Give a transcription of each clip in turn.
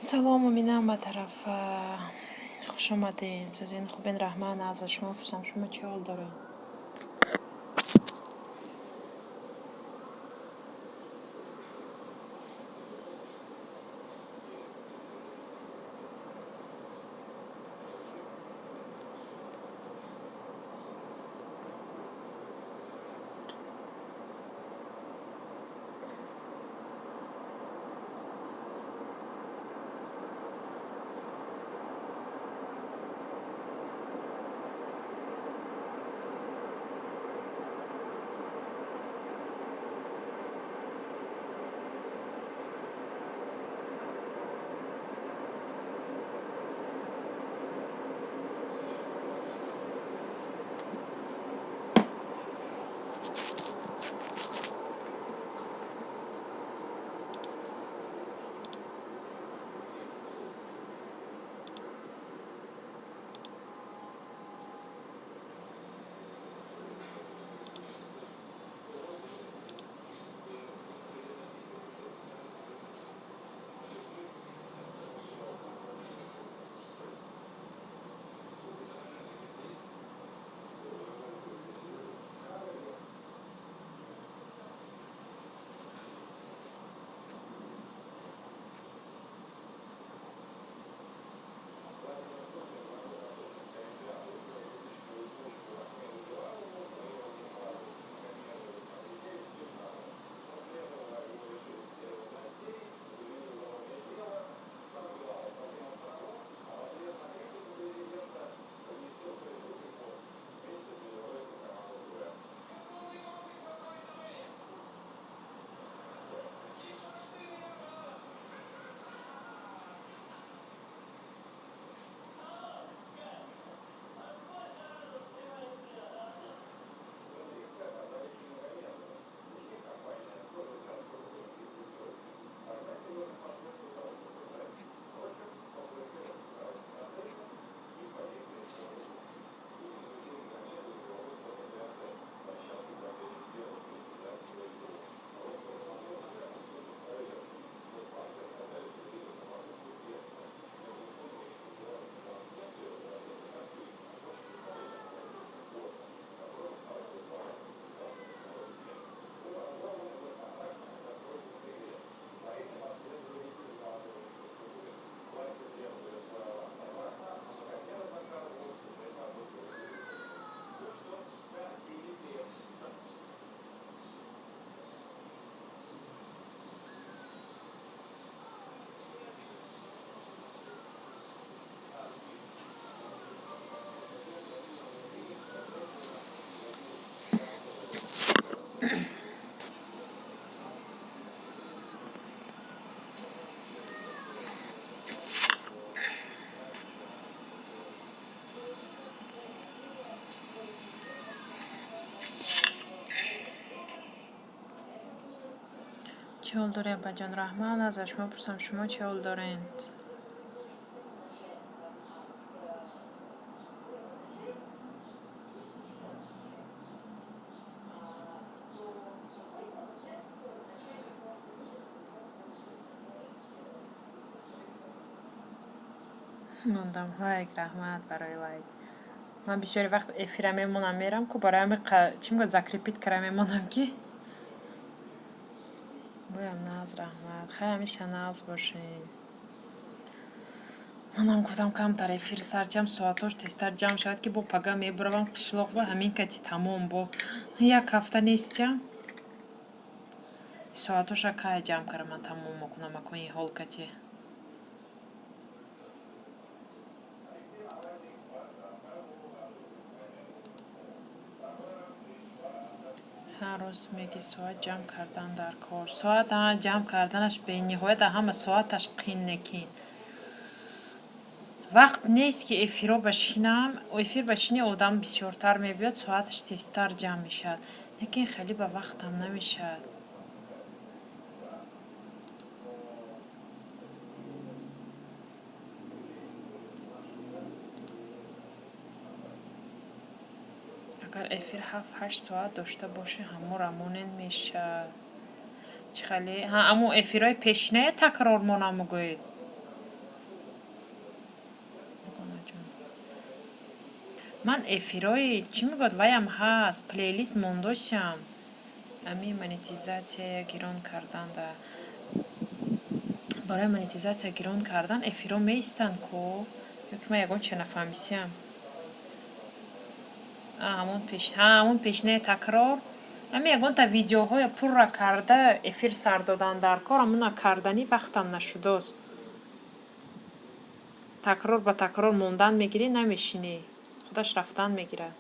Салом, Умина, ба тарафа хушомадед. Сӯзин, хубен, раҳмат. Аз шумо пурсам, шумо чӣ ҳол доред? Чӣ ҳол доред, апаҷон? Раҳмат, аз шумо пурсам, шумо чӣ ҳол доред? Мондам лайк, раҳмат барои лайк. Ман бисёри вақт эфира мемонам, мерам ку, барои ҳами чӣ мегӯяд, закрепить кара мемонам, ки боям. Нағз, раҳмат. Хай, ҳамеша нағз бошед. Манам гуфтам, камтар эфир сарчам, соатош тезтар ҷамъ шавад, ки бо пага мебуравам қишлоқ, ва ҳамин кати тамом, бо як ҳафта нестям. Соатоша кай ҷамъ кара ман тамом мекунам, аку ин ҳол кати. Ҳар рӯз меги, соат ҷамъ кардан дар кор. Соат ҷамъ карданаш бениҳоят, ҳама соаташ қин некин. Вақт нест, ки эфиро башинам. Эфир башини, одам бисёртар мебиёд, соаташ тезтар ҷамъ мешавад. Лекин хеле ба вақтам намешавад. Агар эфир 7-8 соат дошта бошӣ, ҳамора монен мешавад. Чӣ хеле? Ҳа, аммо эфирҳои пешинае такрор монам, мегӯед. Ман эфирҳои, чӣ мегӯяд, ваям ҳаст, плейлист мондосиам. Ами монетизатсия гирон карданда, барои монетизатсия гирон кардан эфирҳо меистанд ку, ё ки ман ягон чиз нафаҳмисиям? Ҳамон пешинаи такрор, ами ягонта видеоҳоя пурра карда эфир сар додан дар кор, ҳамона карданӣ вақтам нашудост. Такрор ба такрор мондан мегирӣ, намешинӣ, худаш рафтан мегирад.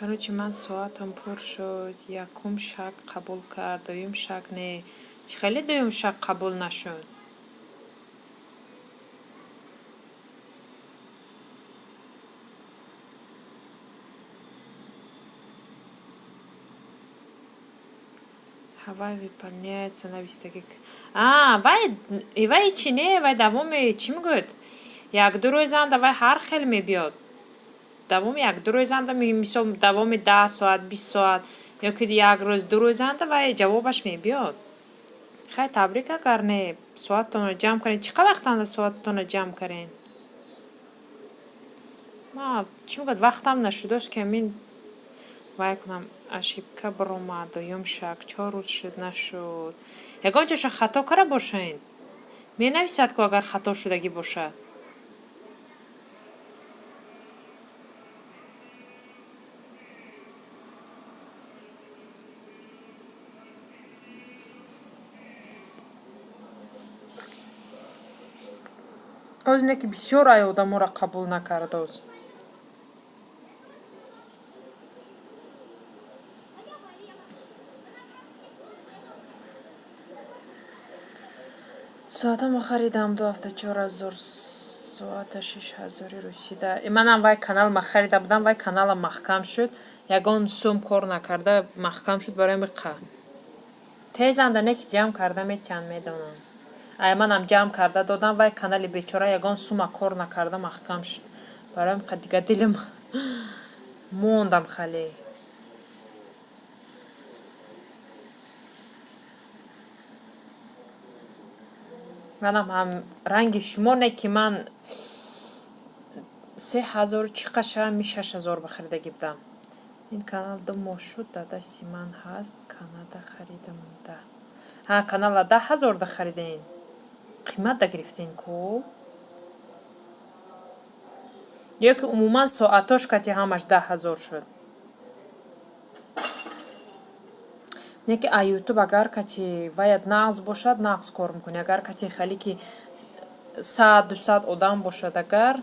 Короче, ман соатам пур шуд. Якум шаг қабул кард, дуюм шаг не. Чӣ хеле дуюм шаг қабул нашуд? Ҳавай выполняется навистагӣ. А вай, вай чӣ, не, вай давоми, чӣ мегӯяд, 1-ду рӯзанда вай ҳар хел мебиёд. Давоми 1-ду рӯзанда, мисол, давоми 10 соат, 20 соат ё ки як рӯз, 2 рӯзанда вай ҷавобаш мебиёд. Хай, табрик, агар не, соаттонро ҷамъ кунед. Чӣ қадр вақтанда соаттонро ҷамъ кардед? Ма, чӣ мегӯяд, вақтам нашудааст, ки ҳамин вай кунам. Ошибка биромад, дуюм шаг 4 рӯз шуд, нашуд. Ягон ҷоша хато карда бошед, менависад ку, агар хато шудагӣ бошад. Оз не ки бисёр ай одаморо қабул накардоз. Соатамо харидам 2 ҳафта, 4000, соата 6000-и русида. Манам вай канал харида будам, вай каналам маҳкам шуд, ягон сум кор накарда маҳкам шуд. Барои миқа тезанда не ки ҷамъ карда метиҳанд, медонам. Ай манам ҷамъ карда додам, вай канали бечора ягон сума кор накарда маҳкам шуд. Барои миқа дига дилим мондам хале. Манам ҳам ранги шумо, не ки ман 3000 чӣ қаша ми 6000 ба харидагӣ будам. Ин канал 2 моҳ шуд дар дасти ман ҳаст, Канада харидам да. Ҳа, канала 10 000 да харидем, қимат да гирифтем ку, ё ки умуман соатош кати ҳамаш 10 000 шуд? Не ки а Ютуб агар кати ваят нағз бошад, нағз кор мекунӣ, агар кати хеле ки 100, 200 одам бошад, агар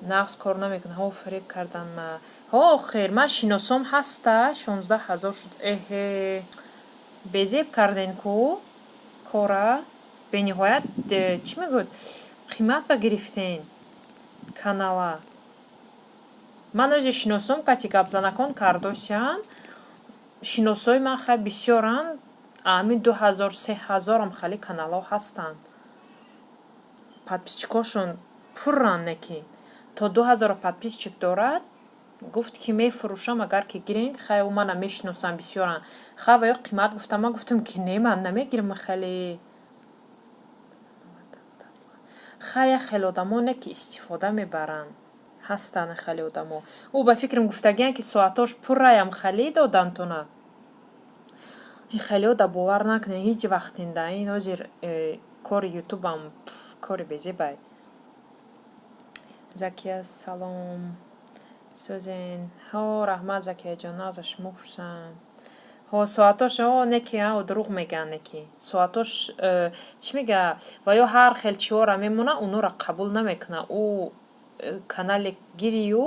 нағз кор намекунад. Ҳо, фиреб кардан ма. Ҳо, хер, ман шиносом ҳаста, 16 000 шуд. Эҳе, безеб карден ку кора, бениҳоят, чӣ мегӯяд, қимат ба гирифтен канала. Ман ози шиносом кати гапзанакон кардосиан, шиносои ман хай бисёранд, ҳамин 2000, 3000-ам хеле каналҳо ҳастанд. Подписчикошон пурранд, не ки то 2000 подписчик дорад. Гуфт ки мефурӯшам, агар ки гирен. Хай, ӯ мана мешиносам, бисёранд. Хай, ва ё қимат гуфтам, ман гуфтам ки не, ман намегирам хеле. Хай, як хеле одамо не ки истифода мебаранд, ҳастанд хеле одамо. Ӯ ба фикрам гуфтагиян ки соатош пурраям хеле додантона. Ин хелеҳо да бовар накунед ҳеҷ вақт. Инда ин ҳозир кори Ютубам кори безебай. Закия, салом, сӯзен. Ҳо, раҳмат, Закияҷон, нағза, шумо пурсам. Ҳо, соатош о не ки дурӯғ мегӯянд, не ки соатош, чӣ мега, ва ё ҳар хел чиҳоро мемонад, онҳоро қабул намекунад. Ӯ канале гирию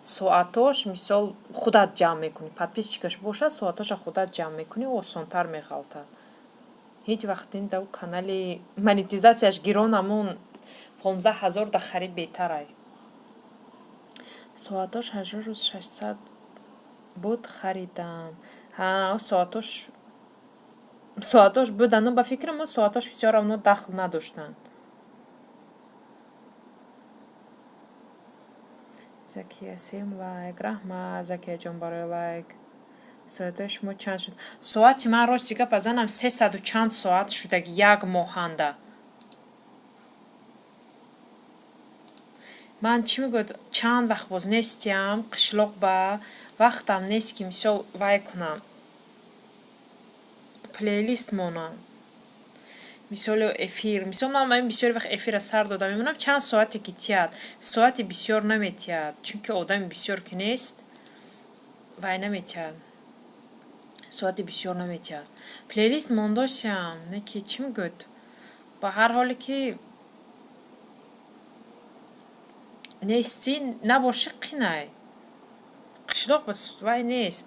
соатош, мисол, худат ҷамъ мекунӣ, подписчикаш бошад, соатоша худат ҷамъ мекунӣ, осонтар меғалтад. Ҳеҷ вақт ин да канали монетизатсияш гирон, ҳамон 15 000 да харид беҳтарай. Соатош 8600 буд, харидам. Ҳа, соатош. Соатош будану, ба фикрам, мо соатош всё равно дахл надоштанд. Закия, сеюм лайк. Раҳмат, Закияҷон, барои лайк. Соатҳои шумо чанд шуд? Соати ман, рости гапа занам, 300-у чанд соат шудаги як моҳанда. Ман, чӣ мегӯяд, чанд вақт боз нестиям қишлоқ, ба вақтам нест, ки мисол вай кунам, плейлист монам, мисоли эфир. Мисол, ман бисёри вақт эфира сар дода мемонам, чанд соате ки тияд. Соати бисёр наметиҳад, чунки одами бисёр ки нест, вай наметиҳад, соати бисёр наметиҳад. Плейлист мондосиям, не ки, чӣ мегӯяд, ба ҳар ҳоле ки нестӣ, набошӣ, қинай. Қишлоқ ба вай нест,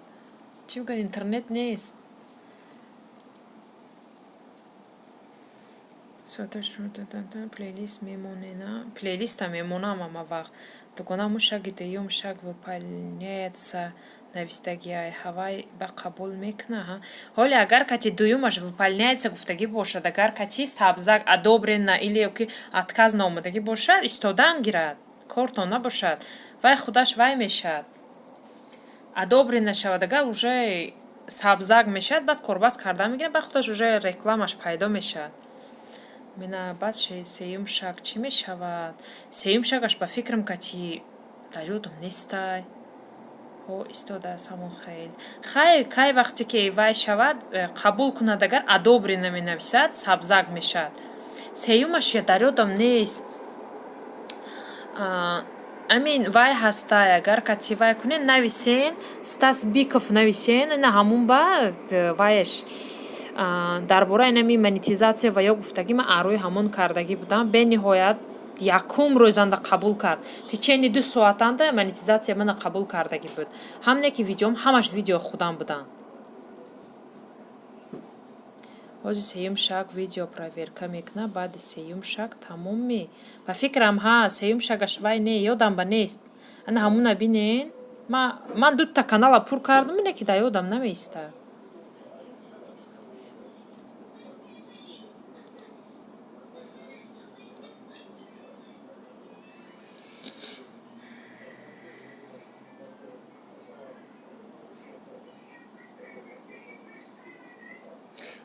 чӣ мегӯяд, интернет нест. Плейлист мемонена? Плейлиста мемонам ҳама вақт. Дугона, мушаги дуюм шаг выполняется навистагиай, ҳавай ба қабул мекуна? Ҳа, ҳоле агар кати дуюмаш выполняется гуфтагӣ бошад, агар кати сабзак одобрена или ки отказ наомадагӣ бошад, истодан гирад, кортон набошад, вай худаш вай мешавад. Одобрена шавад агар, уже сабзак мешавад, баъд корбаст кардан мегирад, баъд худаш уже рекламаш пайдо мешавад. Мена, баъд сеюм шаг чӣ мешавад? Сеюм шагаш, ба фикрам, кати дар ёдам нестай. Ҳо, истодааст ҳамон хел. Хай, кай вақте ки вай шавад, қабул кунад агар, одобрена менависад, сабзак мешавад. Сеюмаш я дар ёдам нест. Амин, вай ҳастай, агар кати вай кунед, нависен, Стас Биков нависен, ина ҳамун ба вайаш дар бораи инами монетизатсия ва ё гуфтагӣ, ман арӯи ҳамон кардагӣ будам. Бениҳоят якум рӯзанда қабул кард. Течение 2 соатанда монетизатсия мана қабул кардагӣ буд. Ҳамне ки видеом ҳамаш видео худам буданд. Ҳозир сеюм шаг видео проверка мекунад, баъди сеюм шаг тамомме. Ба фикрам, ҳа, сеюм шагаш вай не, ёдам ба нест. Ана ҳамуна бинен. Ман дута канала пур кардам, ине ки дар ёдам намеистад.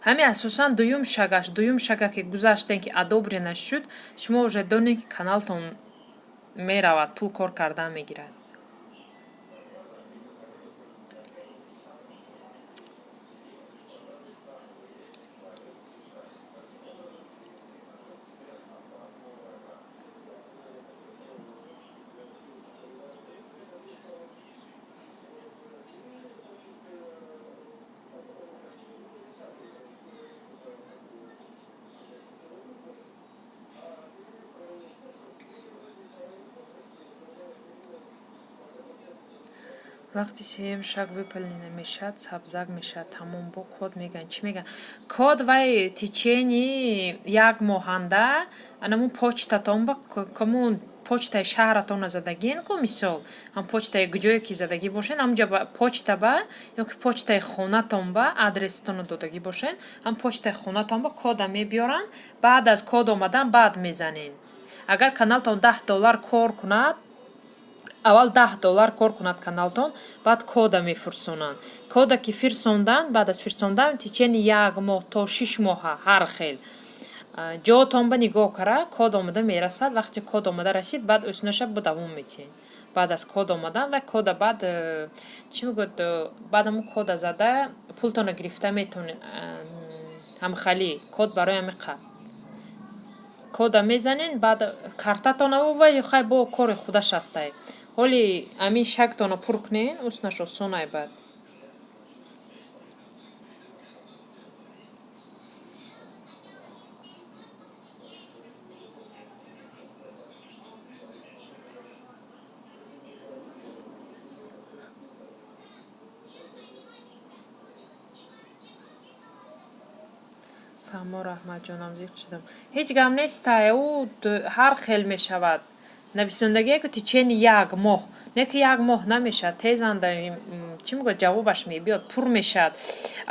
Ҳамин асосан дуюм шагаш, дуюм шага ки гузаштем, ки одобрена шуд, шумо уже донед, ки каналтон меравад, пул кор кардан мегирад. Вақти сеюм шаг выполнена мешавад, сабзак мешавад, тамом. Бо код мегӯянд, чӣ мегӯянд? Код вай течение як моҳанда анамун почтатон ба, камун почтаи шаҳратонро задагиен ку, мисол, ҳам почтаи куҷое ки задагӣ бошед, ҳамунҷа почта ба ё ки почтаи хонатон ба адресатонро додагӣ бошед, ҳам почтаи хонатон ба кода мебиёранд. Баъд аз код омадан баъд мезанед. Агар каналтон 10 доллар кор кунад, аввал 10 доллар кор кунад каналтон, баъд кода мефурсонанд. Кода ки фирсонданд, баъд аз фирсондан течение як моҳ то 6 моҳа ҳар хел ҷоотон ба нигоҳ кара, код омада мерасад. Вақте код омада расид, баъд ӯсиноша бо давом метиҳед. Баъд аз код омадан ва кода баъд, чӣ мегӯяд, баъд ҳамун кода зада пултонро гирифта метавонед. Ҳамхалӣ код барои ҳамиқа кода мезанед, баъд картатона вай хай бо кори худаш ҳастай. Ҳоли ҳамин шагтонро пур кунед, уснаш осонай баъд. Фаҳмо, раҳматҷонам, зиқ шудам. Ҳеҷ гап нестай, ӯ ҳар хел мешавад. Нависондагие ки течение як моҳ, не ки як моҳ намешавад, тезанда, чӣ мегӯяд, ҷавобаш мебиёд, пур мешавад.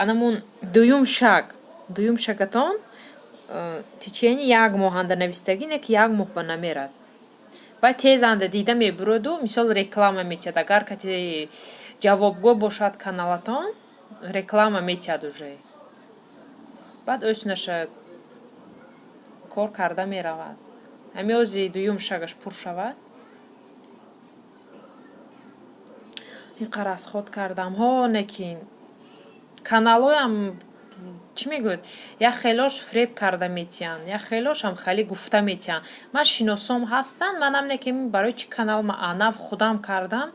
Анамун дуюм шаг. Дуюм шагатон течение як моҳанда навистагӣ, не ки як моҳ ба намерад. Вай тезанда дида мебуроду, мисол, реклама метиҳад. Агар касе ҷавобгӯ бошад каналатон, реклама метиҳад уже. Баъд ӯснаша кор карда меравад. Ҳамин ози дуюм шагаш пур шавад. Инқа расход кардам. Ҳо, лекин каналҳоям, чӣ мегӯяд, як хелош фиреб карда метиҳанд, як хелошам хеле гуфта метиҳанд. Ман шиносом ҳастанд, манам лекин барои чӣ канал ма анав худам кардам,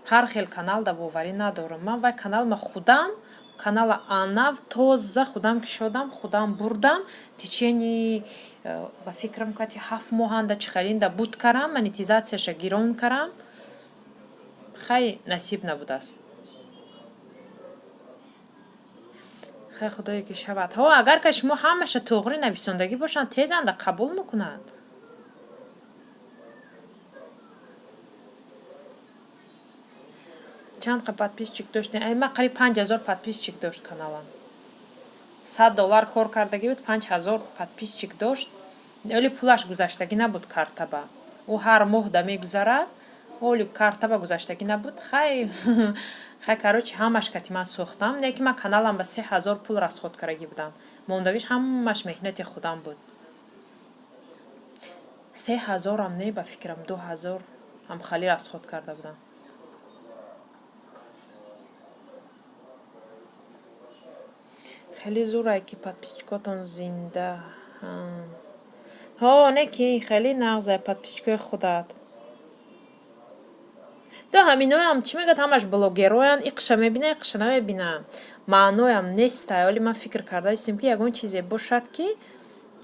ҳар хел канал да боварӣ надорам. Ман вай канал ма худам, канала анав тоза худам кушодам, худам бурдам. Течение, ба фикрам, кати 7 моҳанда чихелинда буд карам, монетизатсияша гирон карам. Хай, насиб набудааст. Хай, худое ки шавад. Ҳо, агар ка шумо ҳамаша туғри нависондагӣ бошанд, тезанда қабул мекунанд. Чанд қа подписчик доштем? Ай, ман қариб 5000 подписчик дошт каналам. 100 доллар кор кардагӣ буд, 5000 подписчик дошт. Оли пулаш гузаштагӣ набуд картаба. Ӯ ҳар моҳ да мегузарад, оли картаба гузаштагӣ набуд. Хай, хай, короче, ҳамаш кати ман сӯхтам. Не ки ман каналам ба 3000 пул расход кардагӣ будам. Мондагиш ҳамаш меҳнати худам буд. 3000-ам не, ба фикрам, 2000 ҳам хали расход карда будам. Хеле зӯрае, ки подписчикотон зиндаанд. Ҳо, не ки хеле нағзае подписчикои худат. То ҳаминоям, чӣ мегӯяд, ҳамаш блогероянд, иқша мебинанд, иқша намебинанд. Маъноям нестай. Оли ман фикр карда истем, ки ягон чизе бошад, ки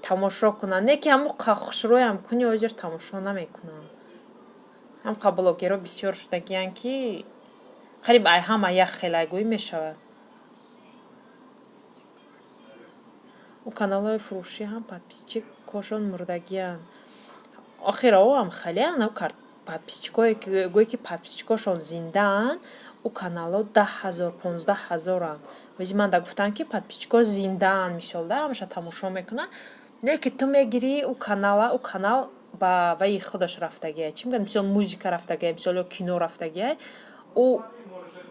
тамошо кунанд. Не ки ҳамун хушрӯям куни, ҳозир тамошо намекунанд. Ҳамқа блогеро бисёр шудагиянд, ки қариб ай ҳама як хелайгӯӣ мешавад. Ӯ каналҳои фурӯшӣ ҳам подписчикошон мурдагиянд. Охир оам хелеанд, подписчикое гӯе ки подписчикошон зиндаанд, ӯ каналҳо 10 000, 15 000-анд. Ози ман да гуфтанд, ки подписчикҳо зиндаанд, мисол, да ҳамаша тамошо мекунанд. Не ки ту мегирӣ ӯ канала, ӯ канал ба ваи худаш рафтагиай. Чӣ мегӯянд, мисол, музика рафтагиай, мисол, ё кино рафтагиай. Ӯ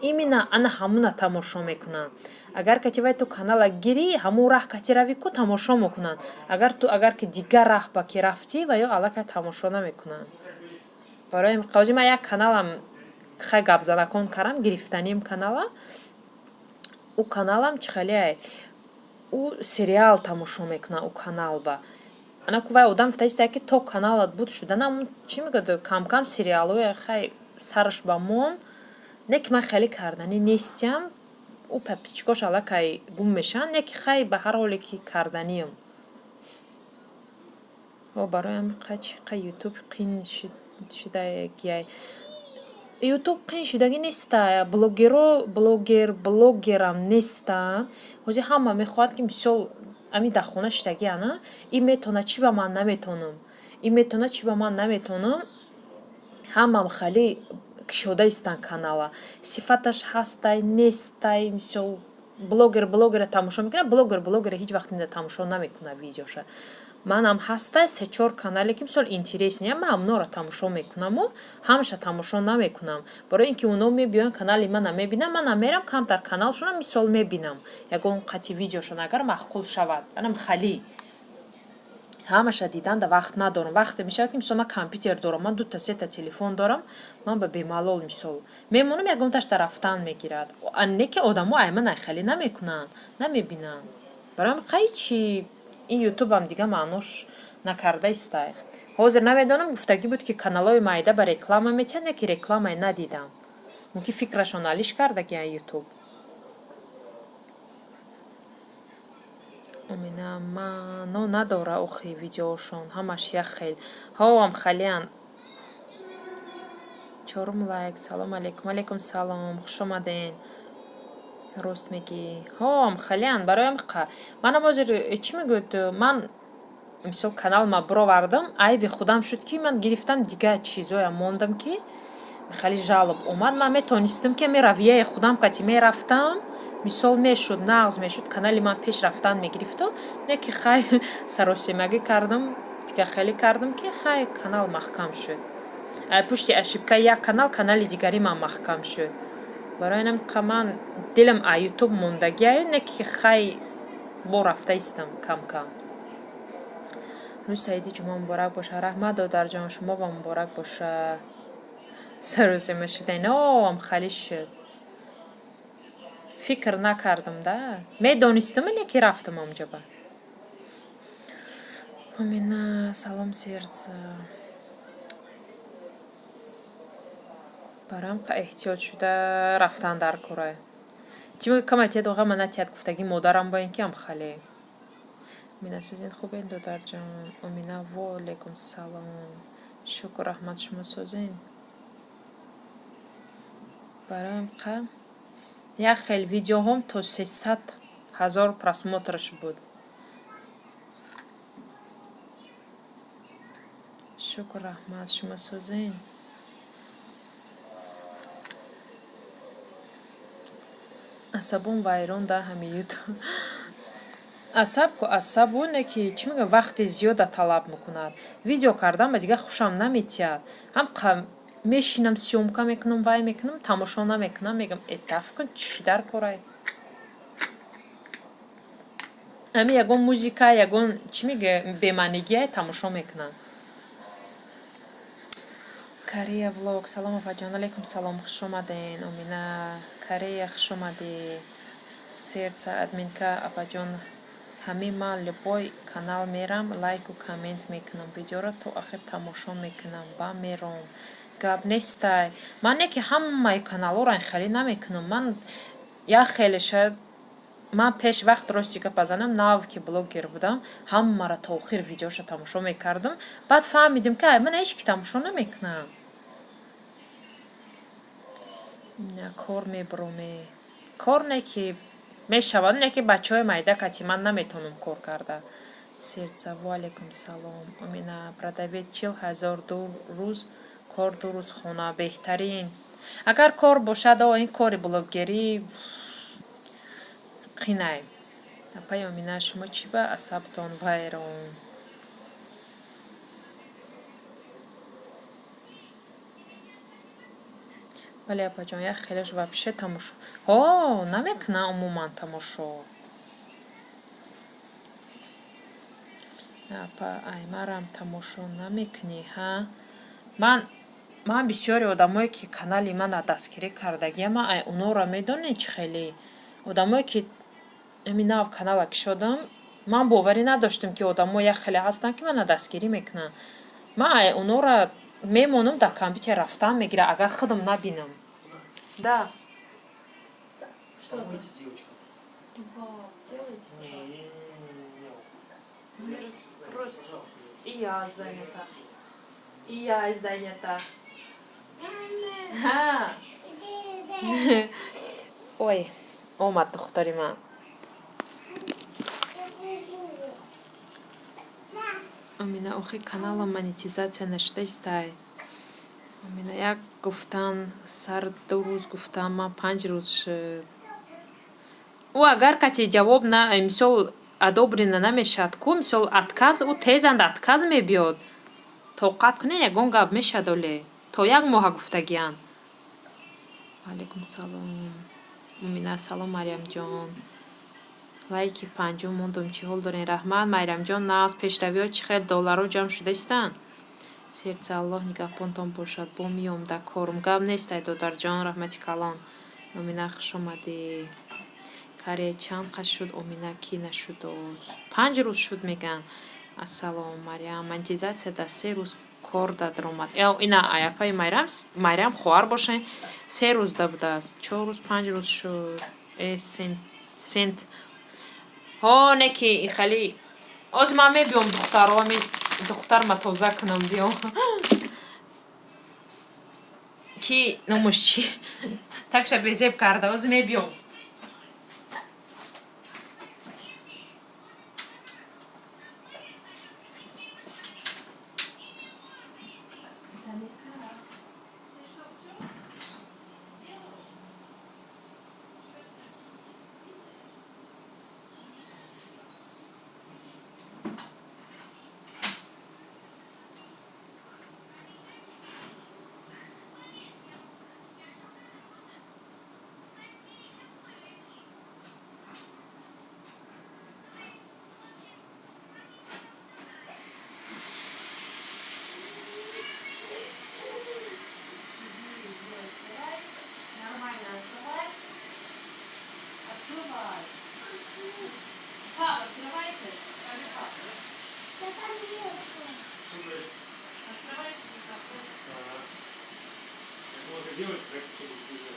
именно ана ҳамуна тамошо мекунанд. Агар кати вай ту канала гирӣ, ҳамун раҳ кати равӣ ку, тамошо мекунанд. Агар ту, агар ки дигар раҳ ба ки рафтӣ, ва ё аллакай тамошо намекунанд. Барои ҳози ман як каналам, хай, гапзанакон карам, гирифтаним канала. Ӯ каналам чӣ хелеай? Ӯ сериал тамошо мекунад ӯ каналба. Ана ку вай одам гуфтаистае, ки то каналат буд шуданам, чӣ мегӯяд, камкам сериалҳое, хай, сараш ба мон. Не ки ман хеле карданӣ нестиям, ӯ подписчикош аллакай гум мешаванд, не ки хай, ба ҳар ҳоле ки карданиам. О, барои ҳамин чӣ қа Ютуб қин шудагиай. Ютуб қин шудагӣ неста. Блогеро, блогер, блогерам нестанд. Ҳозир ҳама мехоҳад, ки мисол, ҳамин дар хона шидагиан, а? Ин метавонад, чӣ ба ман наметавонам? Ин метавонад, чӣ ба ман наметавонам? Ҳамам хеле кушода истанд канала. Сифаташ ҳастай, нестай, мисол, блогер блогера тамошо мекунад, блогер блогера ҳеҷ вақт тамошо намекунад видеоша. Манам ҳастай се-чор канале, ки мисол интересный, ман ҳамонро тамошо мекунаму ҳамаша тамошо намекунам. Барои ин ки оно мебиёянд, канали мана мебинанд, манам мерам камтар каналшона, мисол, мебинам. Ягон қати видеошон агар маъқул шавад. Анам хали. Ҳамаша дидан да вақт надорам. Вақте мешавад, ки мисол, ман компютер дорам, ман дута сета телефон дорам, ман ба бемалол, мисол, мемонам, ягонташ да рафтан мегирад. Не ки одамо ай ман хеле намекунанд, намебинанд. Барои ҳамин қай чи ин ютубам дига маънош накарда истай. Ҳозир намедонам, гуфтагӣ буд, ки каналҳои майда ба реклама метиҳанд, не ки рекламае надидам. Мумкин, фикрашон алиш кардагиян ютуб. Омина, маъно надора охи видеошон, ҳамаш як хел. Ҳоам халиян. Чорум лайк. Салом алейкум. Алейкум салом. Хуш омаден. Рост мегӣ. Ҳоам халиян. Барои ҳамин манам ҳозир, чӣ мегӯяд, ман мисол каналма бировардам, айби худам шуд, ки ман гирифтам, дигар чизоям мондам, ки Хеле жалоб омад. Ман метонистам, ки ами равияи худам кати мерафтам, мисол, мешуд, нағз мешуд, канали ман пеш рафтан мегирифту. Не ки хай, саросемагӣ кардам, дигар хеле кардам, ки хай, канал маҳкам шуд. Пушти ошибкаи як канал канали дигари ман маҳкам шуд. Барои инам ман дилам а Ютуб мондагиаю, не ки хай, бо рафта истам кам-кам. Рӯзи саиди ҷумъа муборак бошад. Раҳмат, додарҷон, шумо ба муборак бошад. Саросема шудаин. О, хали шуд. Фикр накардам да. Медонистам, не ки рафтам онҷоба. Омина, салом, сердце. Бароям эҳтиёт шуда рафтан дар кора. Чӣ мега, кама тият, оға мана тият гуфтагӣ модарам бо ин ки ам хале. Омина, сӯзин, хубен, додарҷон. Омина, во алейкум салом. Шукр, раҳмат, шумо созин? Бароям қа як хел видеоҳом то 300 000 просмотраш буд. Шукр, раҳмат, шумо созин? Асабон вайрон да ҳами Ютуб. Асаб ку асабу, не ки чӣ мегӯям, вақти зиёда талаб мекунад. Видео кардан ба дигар хушам наметиҳад. Ҳам мешинам, съёмка мекунам, вай мекунам, тамошо намекунам, мегӯям, э, даф кун, чӣ дар корай? Ами ягон музика, ягон чӣ мега, бемаънигия тамошо мекунам. Корея влог, салом, апаҷон, алейкум салом, хуш омаден. Омина, Корея, хуш омадӣ. Сердца, админка, апаҷон, ҳамин ман любой канал мерам, лайку коммент мекунам, видеоро то охир тамошо мекунам, ба мером. Гап нестай. Ман не ки ҳамаи каналҳоро хеле намекунам. Ман як хеле шояд ман пеш вақт, рости гапа занам, нав ки блогер будам, ҳамаро то охир видеоша тамошо мекардам. Баъд фаҳмидем, ки ай ман ҳеҷ ки тамошо намекунам. Кор мебуроме. Кор не ки мешавад, не ки бачаҳои майда кати ман наметавонам кор карда. Сердца, во алейкум салом. Омина, продавец 40 000, 2 рӯз кор, 2 рӯз хона, беҳтарин. Агар кор бошад, о, ин кори блогерӣ қинай. Апаи Омина, шумо чӣ ба асабтон вайрон? Бале, апаҷон, як хелаш вообще тамошо ҳо намекунам, умуман тамошо. Апа, ай марам тамошо намекунӣ, ҳа? Ман бисёре одамое ки канали мана дастгирӣ кардагиам, ман ай онора медонед чӣ хеле? Одамое ки ами нав канала кушодам, ман боварӣ надоштам, ки одамо як хеле ҳастанд, ки мана дастгирӣ мекунанд. Ман ай онора мемонам, дар компютер рафтан мегирад, агар худам набинам. Да. Что Помойте девочкам. Делайте, Не-не-не. Ну, я же просто- Пожалуйста. И я занята. И я занята. Ҳа. Ой, омад духтари ман. Омина, охи каналам монетизатсия нашуда истай. Омина, як гуфтан сар 2 рӯз гуфтан, ман 5 рӯз шуд. Ӯ агар кати ҷавоб на, мисол, одобрена намешавад ку, мисол, отказ, ӯ тезанд отказ мебиёд. Тоқат кунед, ягон гап мешавад оле. То як моҳа гуфтагиянд. Алейкум салом. Омина, салом, Марьямҷон. Лайки панҷум мондум, чӣ ҳол дорен? Раҳмат, Майрамҷон, нағз. Пешравиҳо чӣ хел, долларҳо ҷамъ шуда истанд? Сердца, Аллоҳ нигаҳбонтон бошад. Бо миём да корум. Гап нест, ай додарҷон, раҳмати калон. Омина, хуш омадӣ. Каре чанд қад шуд, Омина, ки нашудоз? 5 рӯз шуд мегӯянд. Ассалом, Марьям. Монетизатсия дар 3 рӯз кор даромад. Э, ина апаи Майрам, Майрам хоҳар бошед, 3 рӯз да будааст. 4 рӯз, 5 рӯз шуд. Э, сент, сент. Ҳо, не ки хеле. Ҳозир ман мебиём, духтаро, ами духтарма тоза кунам, биём. Ки номуш чӣ? Такша безеб карда, ҳозир мебиём. Делать, так чтобы сбежать.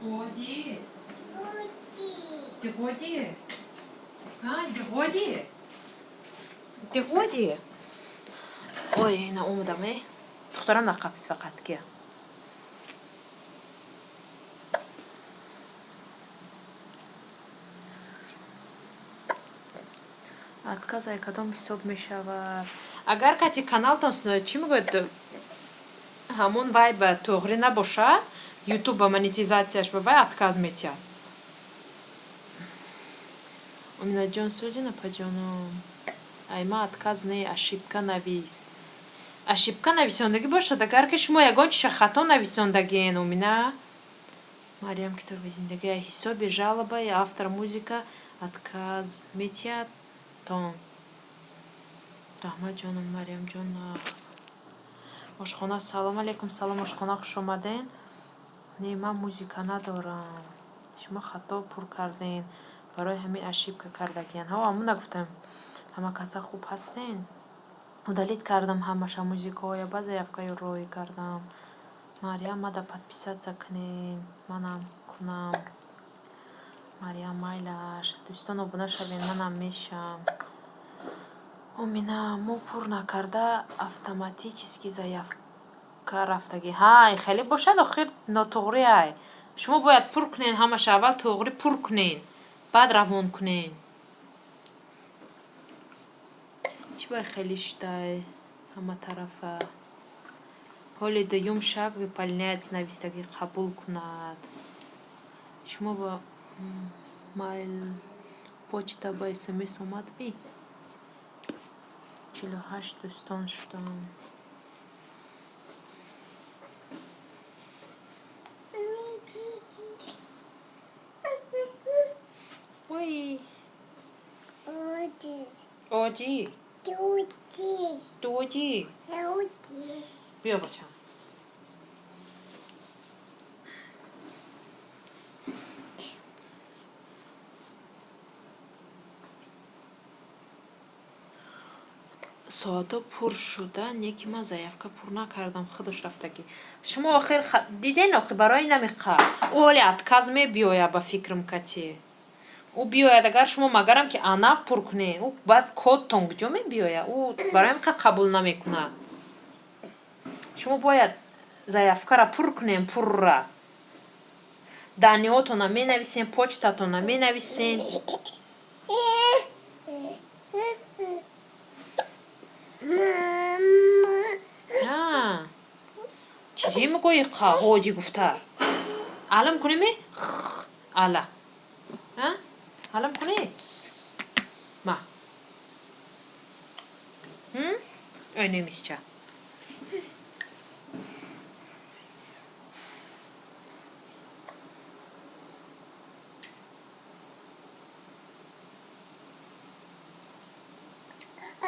Оди. Дигоди. А, дигоди. Дигоди. Ой, ина омадам, э? Духтарам нақапид фақат ки. Отказ ай кадом ҳисоб мешавад? Агар кати каналтон, чӣ мегӯяд, ҳамон вай ба туғрӣ набошад, ютуб ба монетизатсияш ба вай отказ метиҳад. Уминаҷон, сӯзина паҷоном. Ай ма отказ не, ошибка навист. Ошибка нависондагӣ бошад, агар ки шумо ягон чиша хато нависондагиен, Умина. Мариям, китоби зиндагӣ ай ҳисоби жалоба и автор музыка отказ метиҳад тон. Раҳмат, ҷоном, Мариямҷон, нағз. Ошхона, салом алейкум, салом, ошхона, хуш омаден. Не, ман музыка надорам. Шумо хато пур карден. Барои ҳамин ошибка кардагиян. Ҳо, ҳамон нагуфтам. Ҳама каса хуб ҳастен? Удалить кардам ҳамаша музикаҳоя, ба заявкаё роӣ кардам. Мариям, мада подписаться кунен, манам кунам. Мариям, майлаш. Дӯстон, обуна шавен, манам мешам. Омина, мо пур накарда автоматически заявка рафтагӣ. Ҳа, хеле бошад, охир нотуғрӣ ай. Шумо бояд пур кунен ҳамаша, аввал туғрӣ пур кунен, баъд равон кунен. Чӣ бай хеле шидай ҳама тарафа? Ҳоли дуюм шаг выполняется навистагӣ қабул кунад. Шумо ба майл почта ба смс омадми? 48 дӯстон шудам. Ой. Оди. Доди. Биё, бачам. Соатҳо пур шуда, не ки ман заявка пур накардам, худаш рафтагӣ. Шумо охир диден, охир барои намиқа. Ӯ ҳоли отказ мебиёяд, ба фикрам кати. Ӯ биёяд, агар шумо магарам ки анав пур кунед, ӯ баъд кодтон куҷо мебиёяд? Ӯ барои ҳамин қабул намекунад. Шумо бояд заявкара пур кунем, пурра. Данныеотона менависен, почтатона менависен. Ҳа. Чизе мегӯӣ қа ҳоҷӣ гуфта? Алам кунеми? Ала. А? Алам кунӣ? Ма. М? Ой, немисча.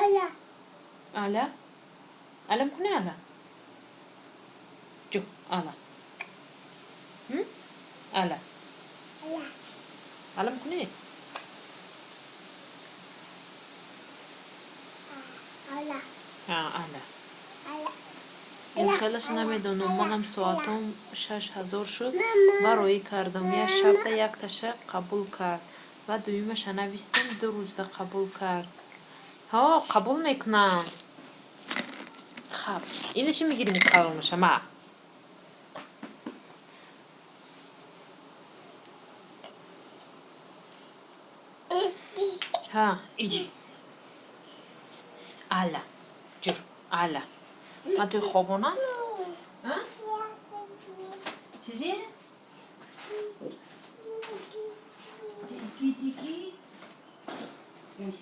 Аля. Аля? Алам кунӣ, ала? Ҷу, ала. М? Ала. Аля. Алам кунӣ? Аля. А, ала. Аля. Ин хелаш намедонам, манам соатом 6000 шуд ва роӣ кардам. Як шабда якташа қабул кард ва дуюмаша навистам, 2 рӯзда қабул кард. Ҳо, қабул мекунанд. Хаб, ина чӣ мегирем, калонаша ма? Ҳа, иди. Ала. Ҷур. Аля. Ман туи хобонам? А? Чизи? Тики, тики. Ой.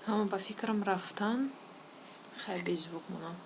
Ҳама ба фикрам рафтан. Хай, беззвук монам.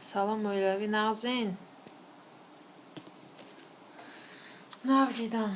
Салом, оилавӣ, нағзен? Нав дидам.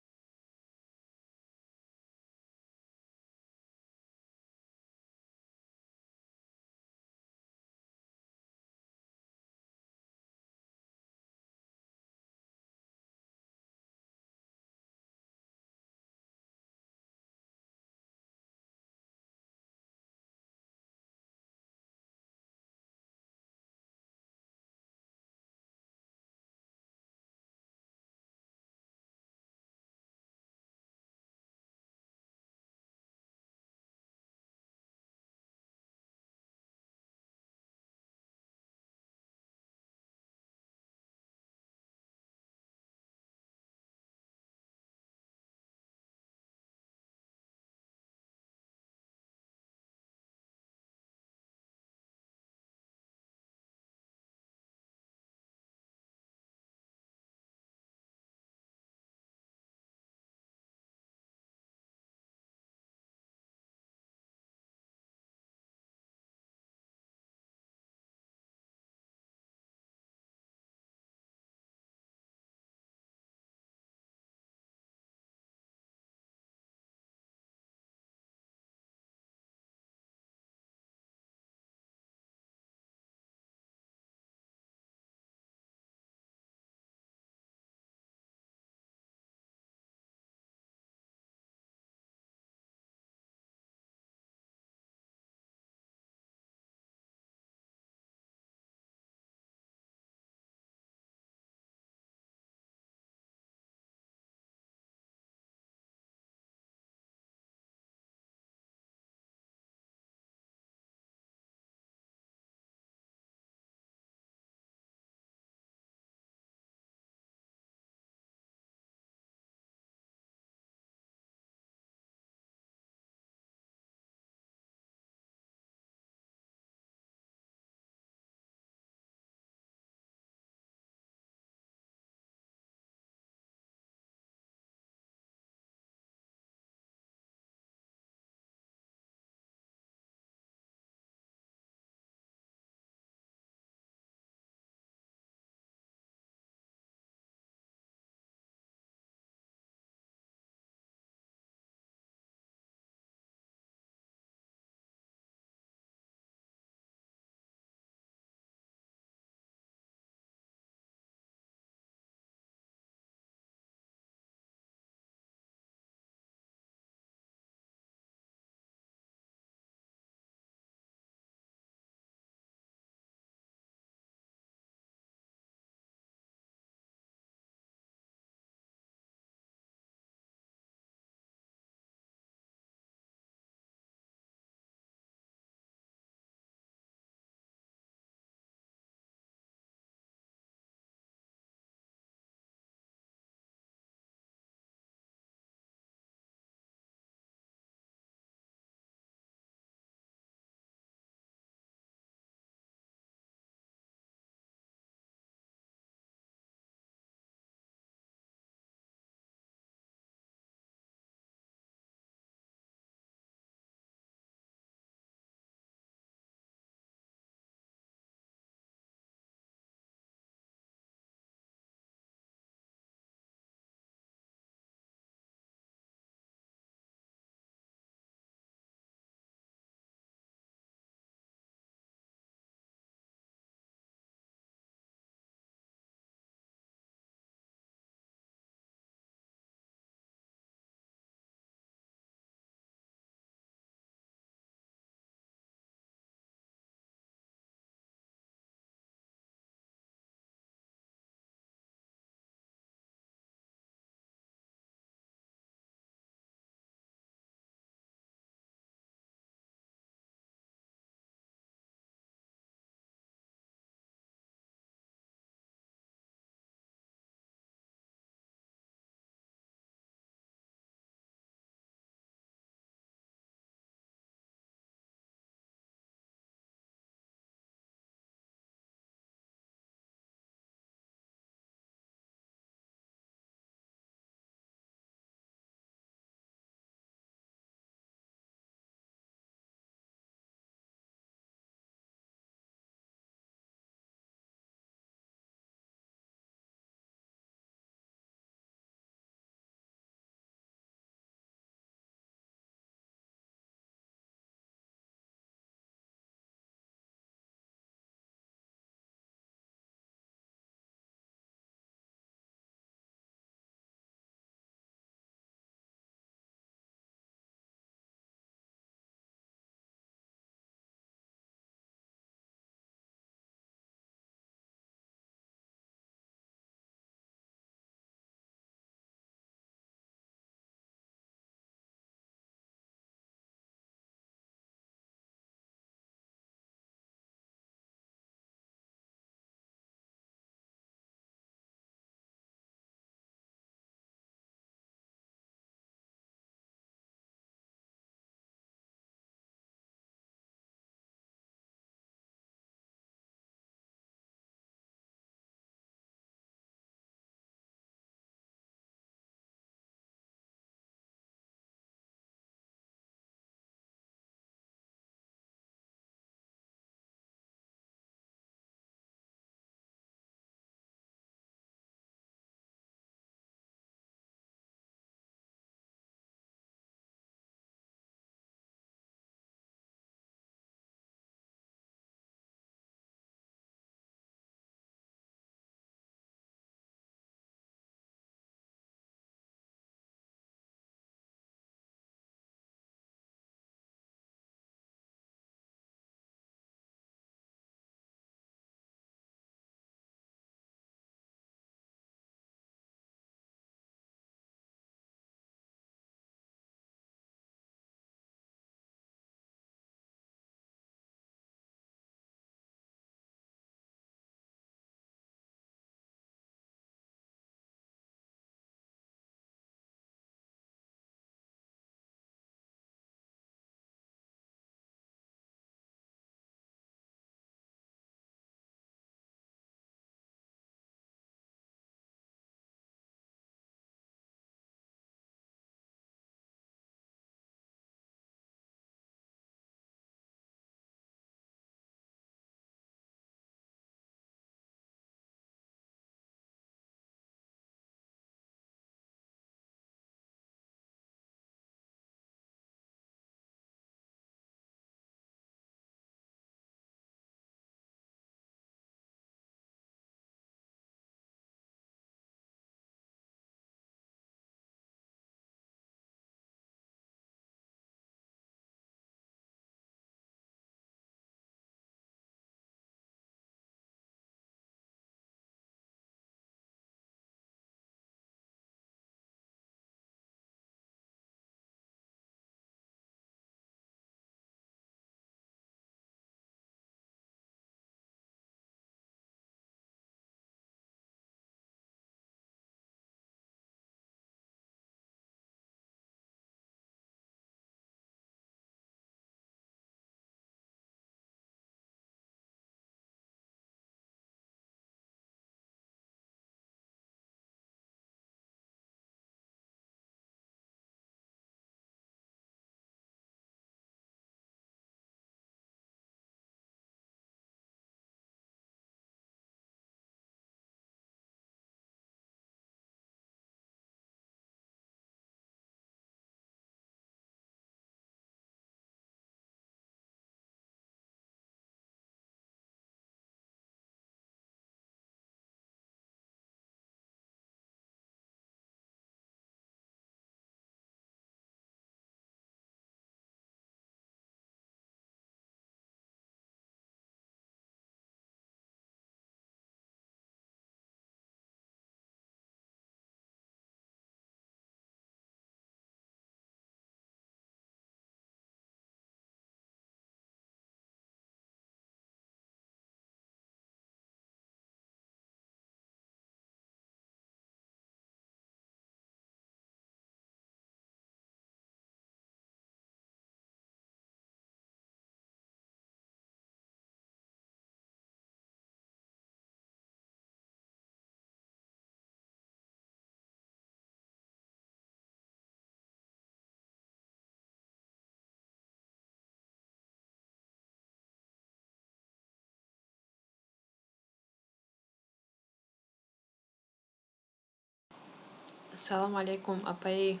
Салом алейкум, апаи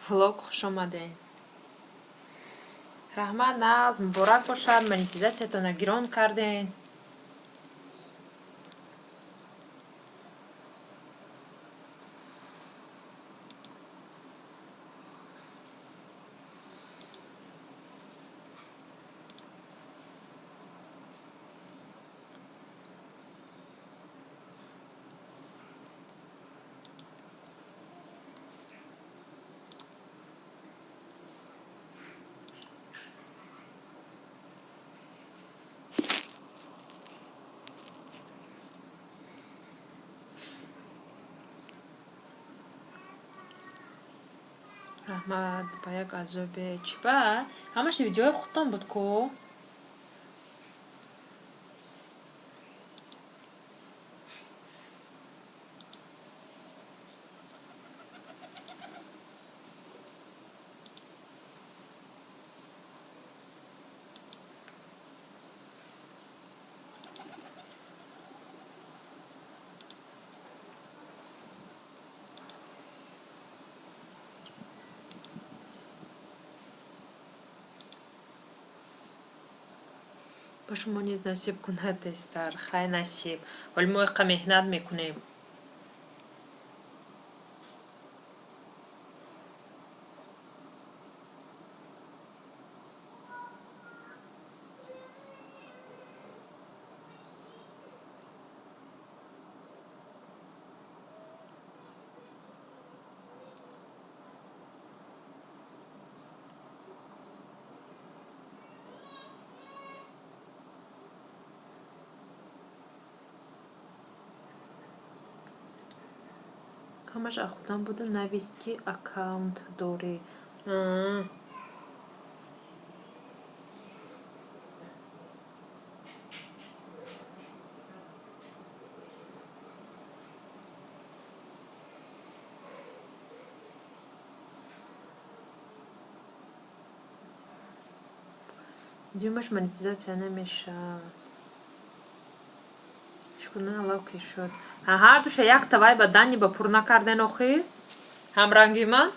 влог, хуш омадед. Раҳмат, нағз, муборак бошад, монетизатсиятонро гирон кардем. Раҳмат, ба як азобе. Чӣ ба? Ҳамаш видеои худтон буд ку? Ба шумо низ насиб кунад тезтар. Хай, насиб. Ҳоли мо иқа меҳнат мекунем. Ҳамаш аз худам буду, навист, ки аккаунт дорӣ. Дуюмаш монетизатсия намешавад. Чӣ аллав ки шуд? Ҳардуша якта вай ба дани ба пур накарден охир? Ҳамранги ман?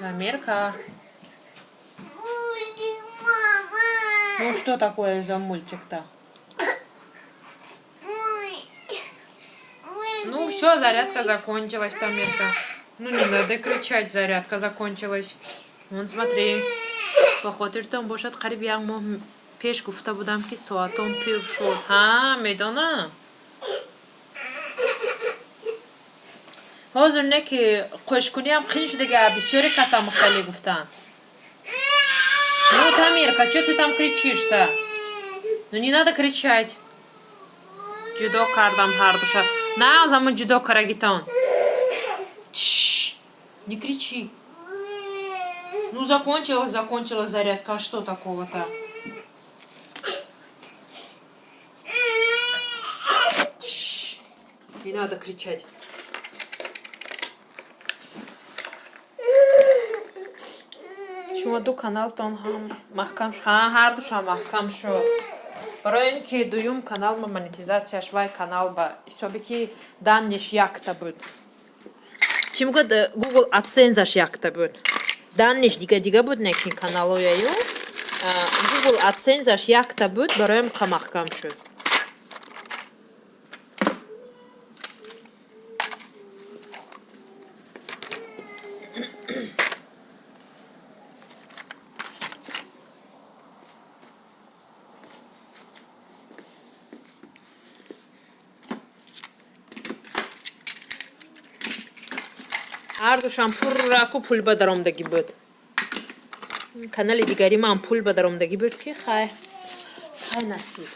Амирка. Мультик, мама. Ну что такое за мультик-то? Ой. Ой, Ну все, зарядка закончилась, Тамирка. Ну не надо кричать, зарядка закончилась. Вон, смотри. Ба хотиртон бошад, қариб як моҳ пеш гуфта будам, ки соатон пир шуд. Ҳа, медонам. Ҳозир не ки қӯшкуниам қин шудага, бисёре касам хеле гуфтанд. Ну, Тамирка, что ты там кричишь-то? Ну не надо кричать. Ҷудо кардам ҳардуша. На, замон ҷудо карагитон. Чш, не кричи. Ну, закончилась, закончилась зарядка. А что такого-то? Чш, не надо кричать. Шумо ду каналтон ҳам маҳкам шу. Ҳа, ҳардушам маҳкам шуд. Барои ин ки дуюм канал ма монетизатсияш вай канал ба ҳисоби ки данныйш якта буд. Чӣ мегӯяд, Google AdSense-аш якта буд. Данныйш дига дига буд, не ки каналояю. Google AdSense-аш якта буд, бароям қа маҳкам шуд. Ҳардушам пурраку пул ба даромадагӣ буд. Канали дигари ман пул ба даромадагӣ буд, ки хай, хай, насиб.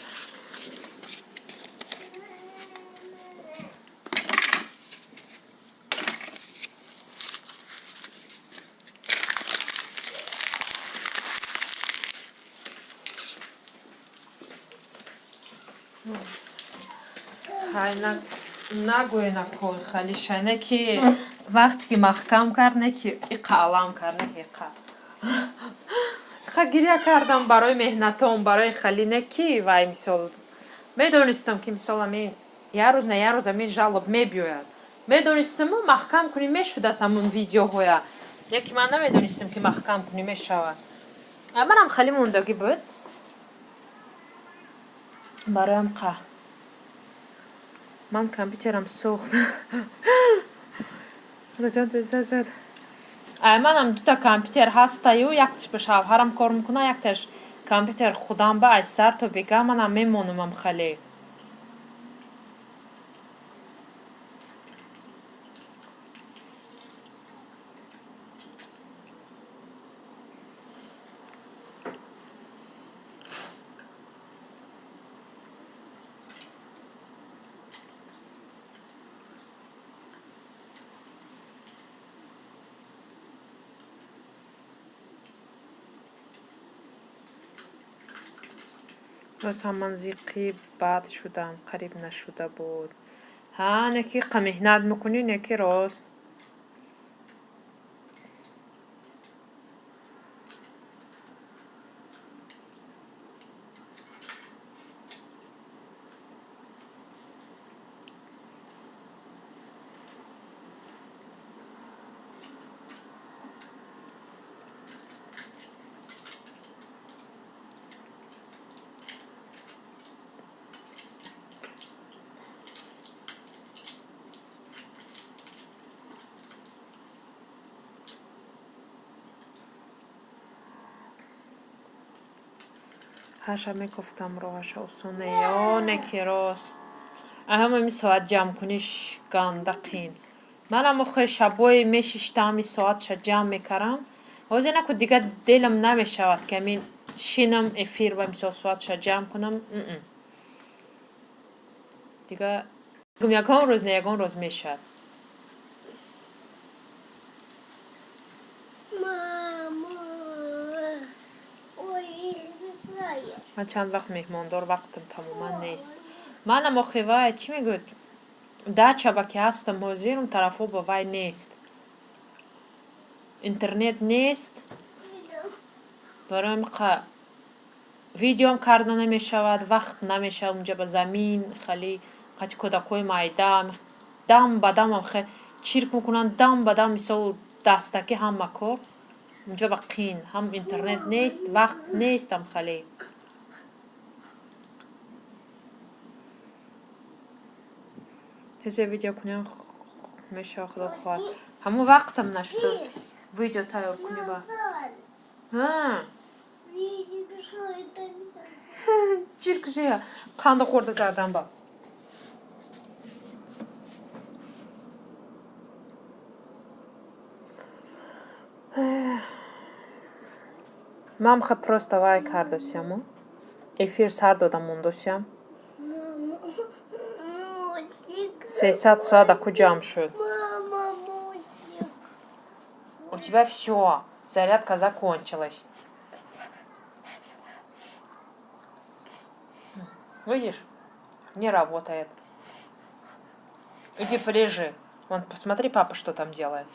Хай, на Нагӯе накун, халиша, не ки вақте ки маҳкам кард, не ки иқа алам кард, не ки иқа. Ха, гиря кардам барои меҳнатом, барои хали, не ки вай, мисол, медонистам, ки мисол ами як рӯз на як рӯз ами жалоб мебиёяд. Медонистаму, маҳкам кунӣ мешудааст ҳамун видеоҳоя. Яке ман намедонистам, ки маҳкам кунӣ мешавад. Манам хали мондагӣ буд. Бароям қа. Ман компютерам сӯхт. Зад. Ай, манам дута компютер ҳастаю, якташ ба шавҳарам кор мекунад, якташ компютер худам ба, ай сар то бега манам мемонумам хале. Боз ҳам ман зиққи бад шудам, қариб нашуда буд. Ҳа, не ки қа меҳнат мекунӣ, не ки рост. Ҳар шаб мекофтам роҳаша, осон не, ё не ки рост. Ҳама ми соат ҷамъкуниш ганда қин. Манам охир шабое мешиштам, ми соатша ҷамъ мекардам. Ҳозир наку дига делам намешавад, ки ҳамин шинам эфир ва мисол соатша ҷамъ кунам. Дига ягон рӯз не, ягон рӯз мешавад. Мама, ой, не знаю. Ман чанд вақт меҳмондор, вақтам тамоман нест. Манам охи вай, чӣ мегӯяд, дачаба ки ҳастам ҳозир, он тарафҳо ба вай нест. Интернет нест. Барои қа видеом карда намешавад, вақт намешавад, унҷа ба замин хали қати кӯдакҳои майда дам ба дамам чирк мекунанд, дам ба дам, мисол, дастакӣ ҳама кор. Унҷа ба қин, ҳам интернет нест, вақт нестам хали. Тезе видео кунем мешавад, худо хоҳад. Ҳамон вақтам нашудааст видео тайёр кунӣ ба. Назад. Ҳа. Видишь, что это? Чирк жия. Қанды хӯрда задан ба. Ман ха просто вай кардосияму. Эфир сар дода мондосиям. Мама, мусик. 300 соат аку ҷамъ шуд. Мама, мусик. У тебя всё, зарядка закончилась. Видишь? Не работает. Иди полежи. Вон, посмотри, папа что там делает.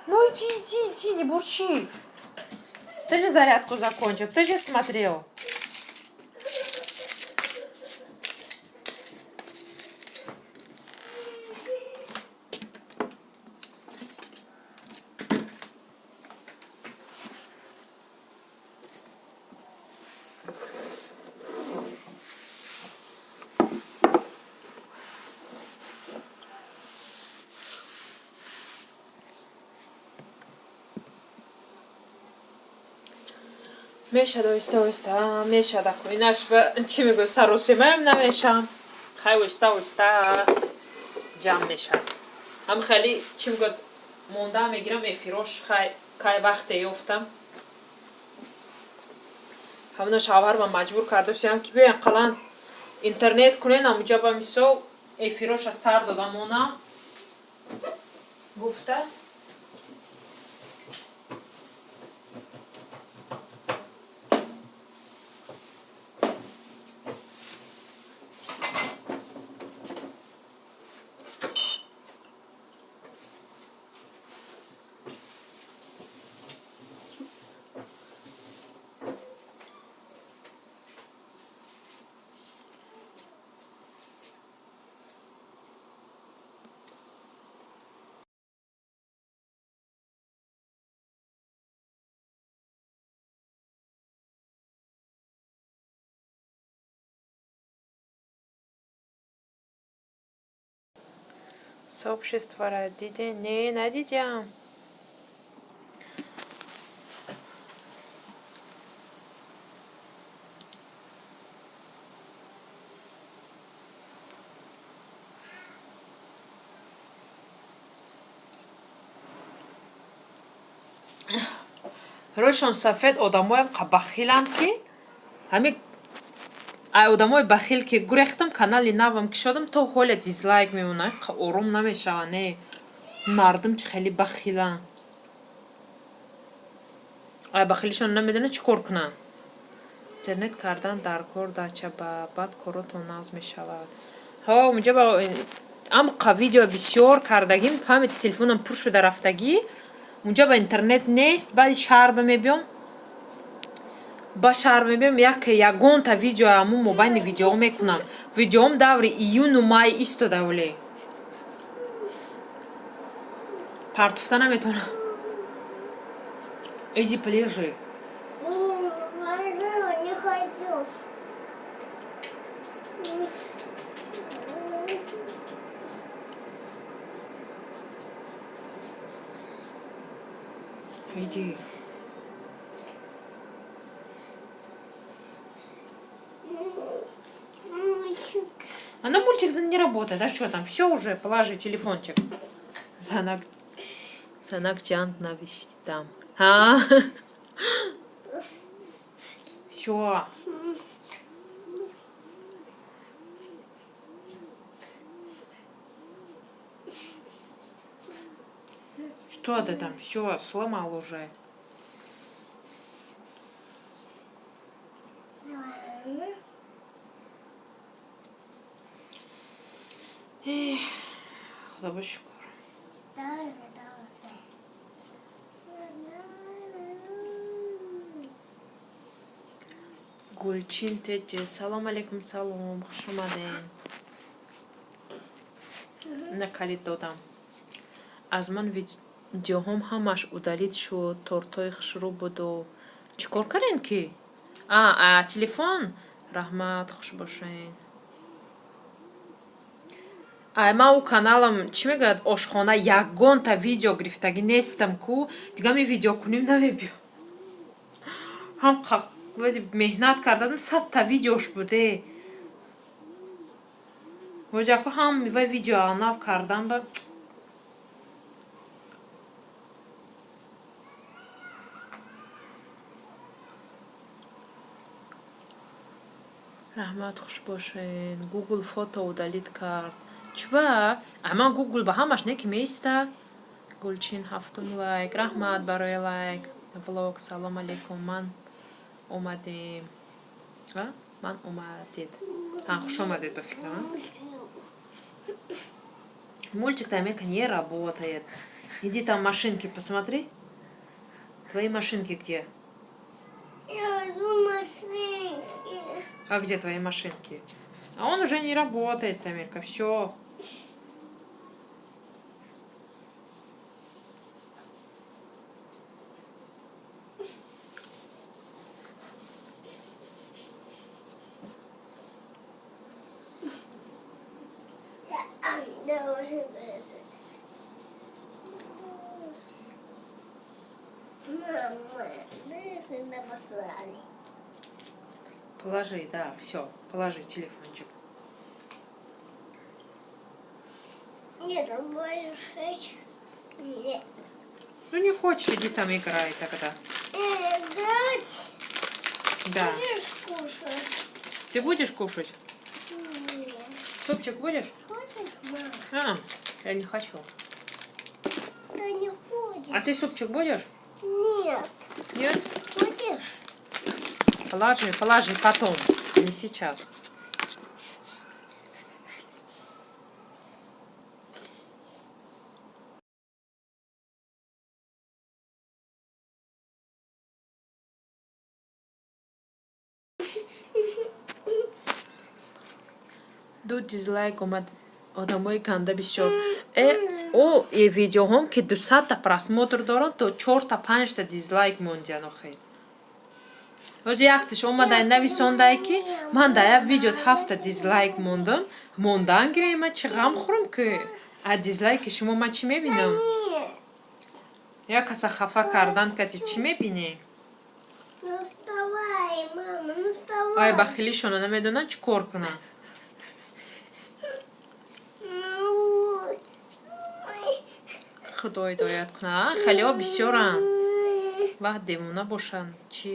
Ну иди, иди, иди, не бурчи. Ты же зарядку закончил, ты же смотрел. Мешад, оҳиста оҳиста мешад аку. Инаш ба чӣ мегӯяд, саросемаям намешам. Хай, оҳиста оҳиста ҷамъ мешад. Ҳам хеле, чӣ мегӯяд, монда мегирам эфирош, хай, кай вақте ёфтам. Ҳамона шавҳарма маҷбур кардосиям, ки биёян қалан интернет кунен, амуҷа ба мисол эфироша сар дода монам гуфта. Сообществора диден? Не, надидям. Рӯшон сафед одамоям бахилам, ки ҳами ай одамои бахил ки гурехтам, канали навам кишодам, то ҳоле дизлайк мемонад, ором намешава. Не, мардум чӣ хеле бахиланд. Ай бахилишон намедонад чӣ кор кунанд. Интернет кардан дар кор дача ба баъд коротон нағз мешавад. Ҳо, унҷа ба амқа видео бисёр кардагим, памяти телефонам пур шуда рафтагӣ. Унҷа ба интернет нест, баъди шаҳр ба мебиём. Ба шаҳр мебиём, як ягонта видео ҳамун мобайни видеоҳо мекунам. Видеоҳом даври июну май истода оле. Партуфта наметавонам. Иди полежи. Не хочу. Иди. Мультик. А на мультик не работает. А что там? Все уже, положи телефончик. Занак. Занак чанд навиштам. А? Все. Что ты там? Все, сломал уже. Эх, Худо ба шукр. Давай, давай. Гулчин теҷе, салом алейкум, салом, хуш омадем. На калид додам. Аз ман видеоҳом ҳамаш удалить шуд, тортҳои хушрӯ буду. Чӣ кор кардем ки? А, телефон? Раҳмат, хуш бошед. Ай, ман ӯ каналам, чӣ мегӯяд, ошхона, ягонта видео гирифтагӣ нестам ку, дига ми видео кунем намебиё. Ҳам меҳнат кардам, 100-та видеош буде. Ҳоҷако ҳам вай видео нав кардам ба. Раҳмат, хуш бошед. Гугл фото удалить кард. Чӯба? Ай, ман Гугл ба ҳамаш не ки меистад. Гулчин ҳафтум лайк. Раҳмат барои лайк. Влог, салом алейкум, ман омадем. А? Ман омадед. А, хуш омадед ба фикрам. Мультик Тамирка не работает. Иди там машинки посмотри. Твои машинки где? Я иду машинки. А где твои машинки? А он уже не работает, Тамирка, все. Да, уже даже. Мама, да, послали. Положи, да, все, положи телефончик. Нет, больше нет. Ну не хочешь, иди там играй тогда. Играть? Да. Будешь кушать? Ты будешь кушать? Нет. Супчик будешь? Хочешь, мама? А, я не хочу. Ты не хочешь. А ты супчик будешь? Нет. Нет? Будешь? Положи, положи потом, не сейчас. Ду дизлайк омад, одамои ганда бисёр. Э, о видеоҳом ки 200-та просмотр доранд, то чорта панҷта дизлайк мондиан охир. Ҳоҷи якташ омадай нависондай, ки ман дар як видео ҳафта дизлайк мондам. Мондан гирем, ман чӣ ғам хӯрам, ки А дизлайки шумо ман чӣ мебинам? Нет. Як каса хафа кардан кати чӣ мебинӣ? Ну вставай, мама, ну вставай. Ай, бахилишона намедонанд чӣ кор кунанд. Ну, ой. Худо ҳидоят кунад. Хелеҳо бисёранд. Ваҳ, девона бошанд, чӣ?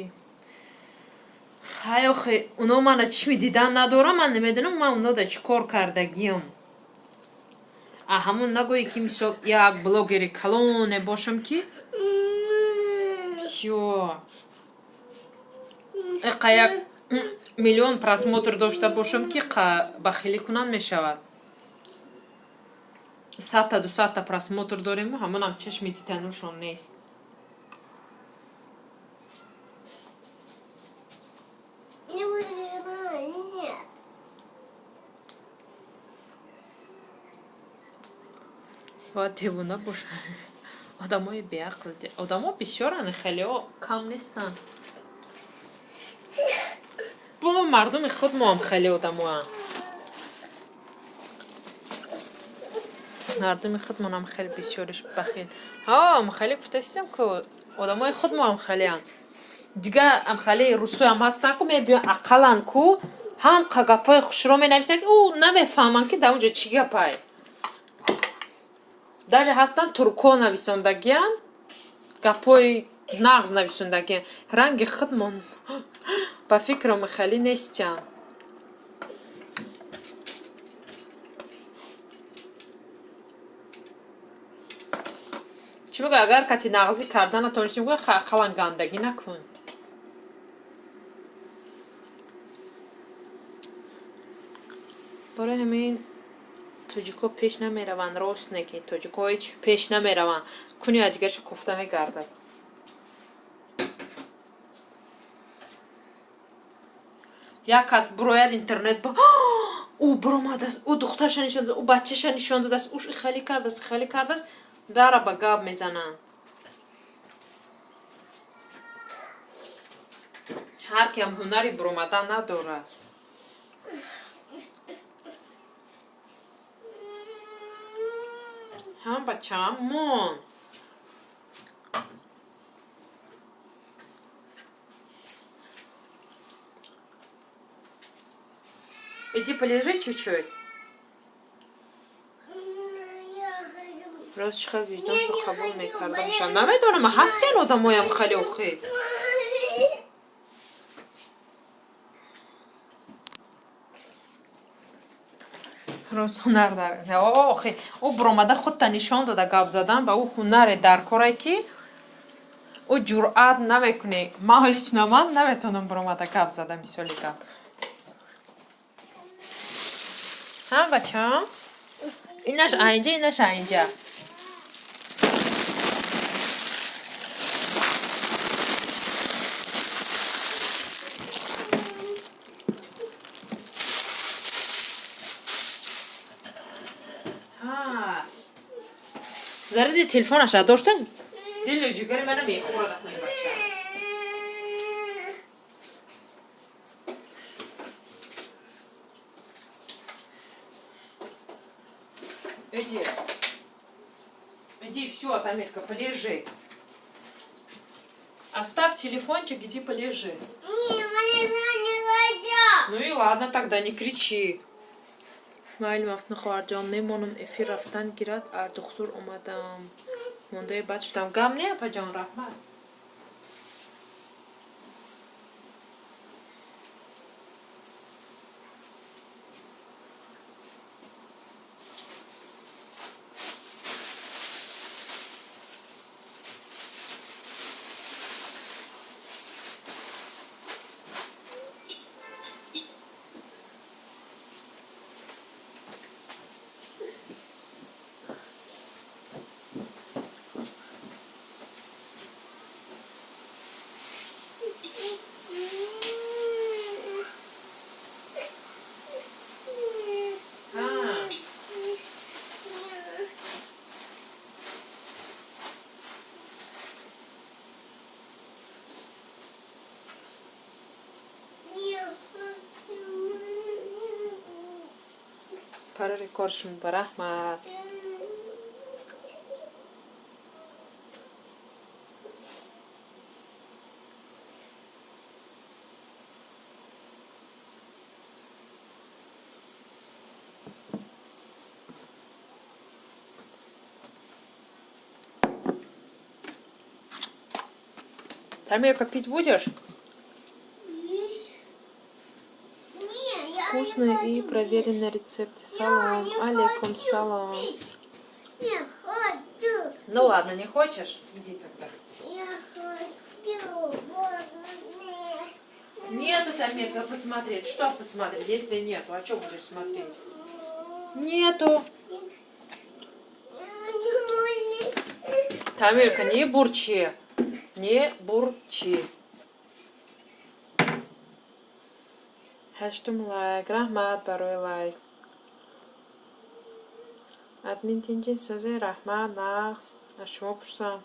Хай, охи, оно мана чишми дидан надорам, ман намедонам, ман оно да чӣ кор кардагиам. А ҳамон нагӯе ки, мисол, як блогери калоне бошам, ки всё, иқа як миллион просмотр дошта бошам, ки бахилӣ кунам мешавад. 100-та, 200-та просмотр дорему, ҳамонам чашми диданушон нест. Не выжимай, нет. Бояд девона бошад. Одамои беақл, одамо бисёранд, хелеҳо кам нестанд. Бо мардуми худмоам хеле одамоанд. Мардуми худмонам хеле бисёриш бахил. Ҳа, хеле гуфтастем, ку одамои худмоам хелеанд. Дигар амхеле русоям ҳастанд, ку мебиён, ақаллан ку ҳам гапҳои хушро менависанд, ки ӯ намефаҳманд, ки дар он ҷо чӣ гапай. Даже ҳастанд туркҳо, нависондагианд, гапҳои нағз нависондагианд. Ранги худмон ба фикрам хеле нестианд. Чӣ мегӯяд, агар кати нағзӣ карда натонистӣ, мегӯяд, ақаллан гандагӣ накун. Барои ҳамин тоҷикҳо пеш намераванд, рост не, ки тоҷикҳо ҳеҷ пеш намераванд. Куни аз дигарша кофта мегардад. Як кас бурояд интернет ба, ӯ буромадааст, ӯ духтарша нишон додааст, ӯ бачаша нишон додааст, ӯ хеле кардааст, хеле кардааст, дара ба гап мезананд. Ҳар киам ҳунари буромадан надорад. Ҳа, бачаам, мон. Иди полежи чуть-чуть. Рост, чӣ хел виҷдоншо қабул мекарда бошанд, намедонам. Ҳастен одамоям хеле охи. Рост, ҳунар дар охи, ӯ буромада худта нишон дода гап задан ба ӯ ҳунаре дар коре, ки ӯ ҷуръат намекунӣ. Ман лично ман наметавонам буромада гап зада, мисоли гап. Ҳа, бачаам, инаш айнҷа, инаш айнҷа. Заряди телефонаша доштааст, дилу ҷигари мана мехӯрад акун ин бача. Иди. Иди, все, Тамирка, полежи. Оставь телефончик, иди полежи. Не, не хочу. Ну и ладно, тогда не кричи. Майли, мафтун хоҳарҷон, мемонам, эфир рафтан гирад, а духтур омадам. Мондаи бад шудам. Гам не, апаҷон, раҳмат. Парари коршум ба раҳмат. Тамирка, пить будешь? Есть. Не, я Вкусный не и хочу проверенный пить. рецепт. Я Салам. не Алейкум хочу салам. пить. Не хочу. Ну ладно, не хочешь? Иди тогда. Я хочу. Вот, Нету, Тамирка, посмотреть. Что посмотреть, если нету? А что будешь смотреть? Нету. Тамирка, не бурчи. Не бурчи. Ҳаштум лайк. Раҳмат барои лайк. Админ, тинҷи сӯзе, раҳмат, нағз. Аз шумо пурсам.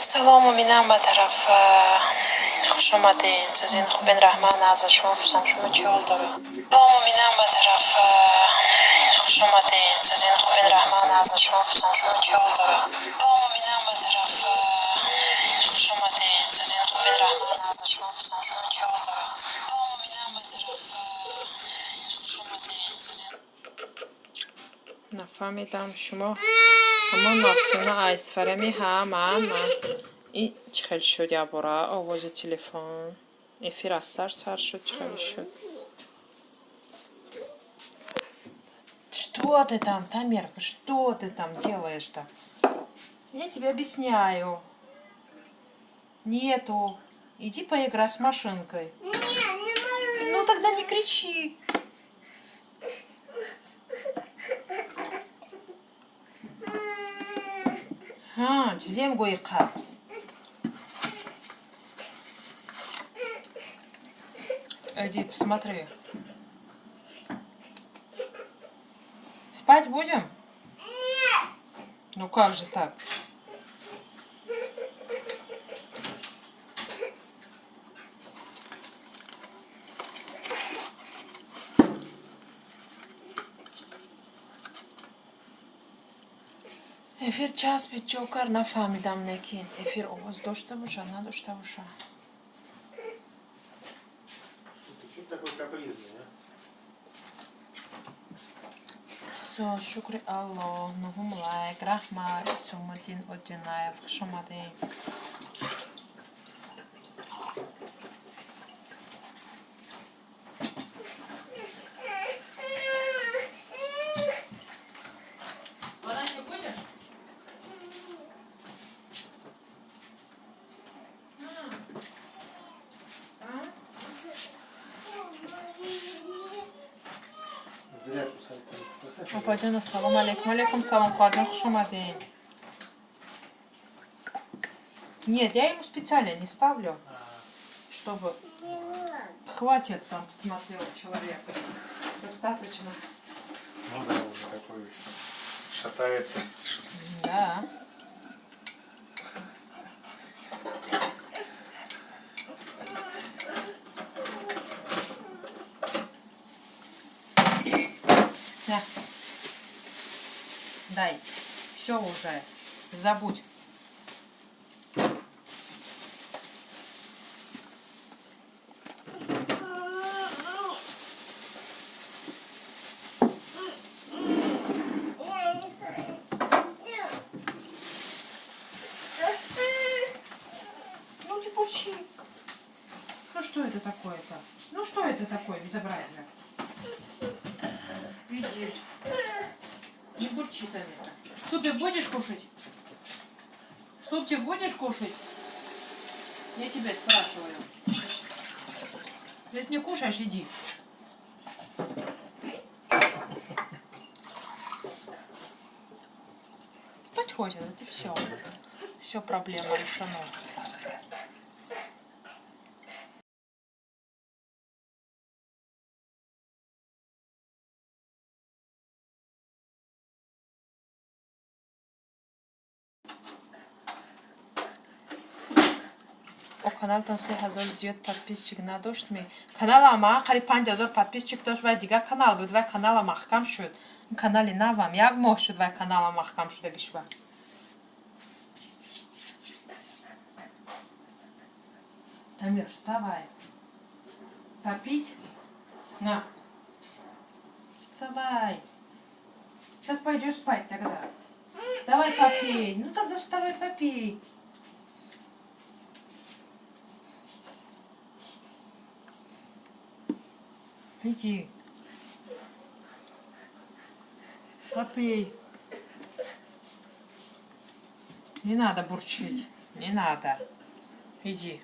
Салом, Муминам ба тараф, хуш омадед. Сӯзин, хубен, раҳмат, нағз, аз шумо пурсам, шумо чӣ ҳол доред? Салом, Муминам ба тараф, хуш омадед. Сӯзин, хубен, раҳмат, нағз, аз шумо пурсам, шумо чӣ ҳол доред? Салом, Муминам ба тараф, хуш омадед. Сӯзин, хубен, раҳмат, нағз, аз шумо пурсам, шумо чӣ ҳол доред? Салом, Муминам ба тараф, хуш омадед. Сӯзин. Нафаҳмидам, шумо ҳамон Мафтуна Айсфарами? Ҳа, ман, ман. И чӣ хел шуд ябора овози телефон? Эфир аз сар сар шуд, чӣ хел шуд? Что ты там, Тамерка, что ты там делаешь-то? Я тебе объясняю. Нету. Иди поиграй с машинкой. Не, не могу. Ну тогда не кричи. Ҳа, чизем гӯи қаб. Иди, посмотри. Спать будем? Нет. Ну как же так? Эфир часпид, ҷокар, нафаҳмидам, некин. Эфир овоз дошта бошад, надошта бошад. Ты что такой капризный, а? Со, шукри Аллоҳ, нуҳум лайк, раҳмат, Исомуддин Одинаев, хуш омадем. Бананчик будешь? А? Зря кусать там. Поставь. Опаҷон, ассалому алейкум. Алейкум салом, хоҳарҷон, хуш омадем. Нет, я ему специально не ставлю, А, чтобы Не надо. хватит там посмотрел человека. Достаточно. Ну да, он такой шатается. Да. На. Дай. Все уже. Забудь. Я не хочу. это такое-то? Ну что это такое, безобразие? Иди. Не бурчи, Тамира. Супик будешь кушать? Супчик будешь кушать? Я тебя спрашиваю. Если не кушаешь, иди. Спать хочет, вот и все. Все, проблема решена. О, каналтон 3000 зиёд подписчик надошт ми? Каналама қариб 5000 подписчик дошт. Вай дигар канал буд, вай канала маҳкам шуд. Ин канали навам як моҳ шуд, вай канала маҳкам шудагишва. Тамир, вставай. Попить? На. Вставай. Сейчас пойдешь спать тогда. Давай попей. Ну тогда вставай, попей. Иди. Попей. Не надо бурчить. Не надо. Иди.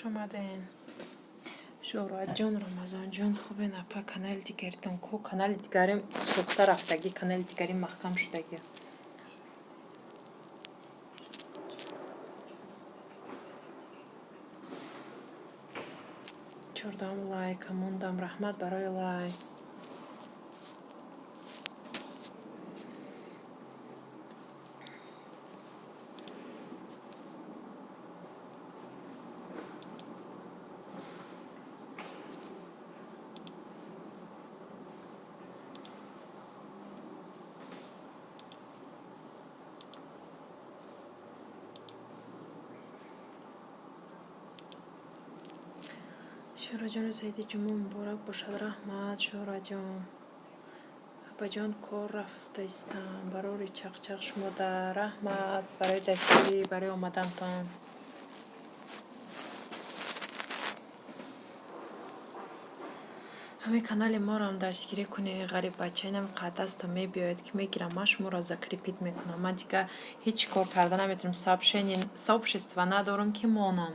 Омаден. Шӯҳратҷон, Рамазонҷон, хубен, апа? Канали дигаритон ку? Канали дигарим сӯхта рафтагӣ, канали дигарим маҳкам шудагӣ. 14-ум лайка мондам, раҳмат барои лайк. Шӯҳратҷон, рӯзи иди ҷумъа муборак бошад, раҳмат, Шӯҳратҷон. Апаҷон, кор рафтаистам, барори чақчақ шумода, раҳмат барои дастгирӣ, барои омадантон. Ҳамин канали моро дастгирӣ кунед, ғариббача инам қаддаста мебиёяд, ки мегирам, ман шуморо закрепить мекунам. Ман дигар ҳеҷ кор карда наметавонам, сообщение, сообщество надорам, ки монам.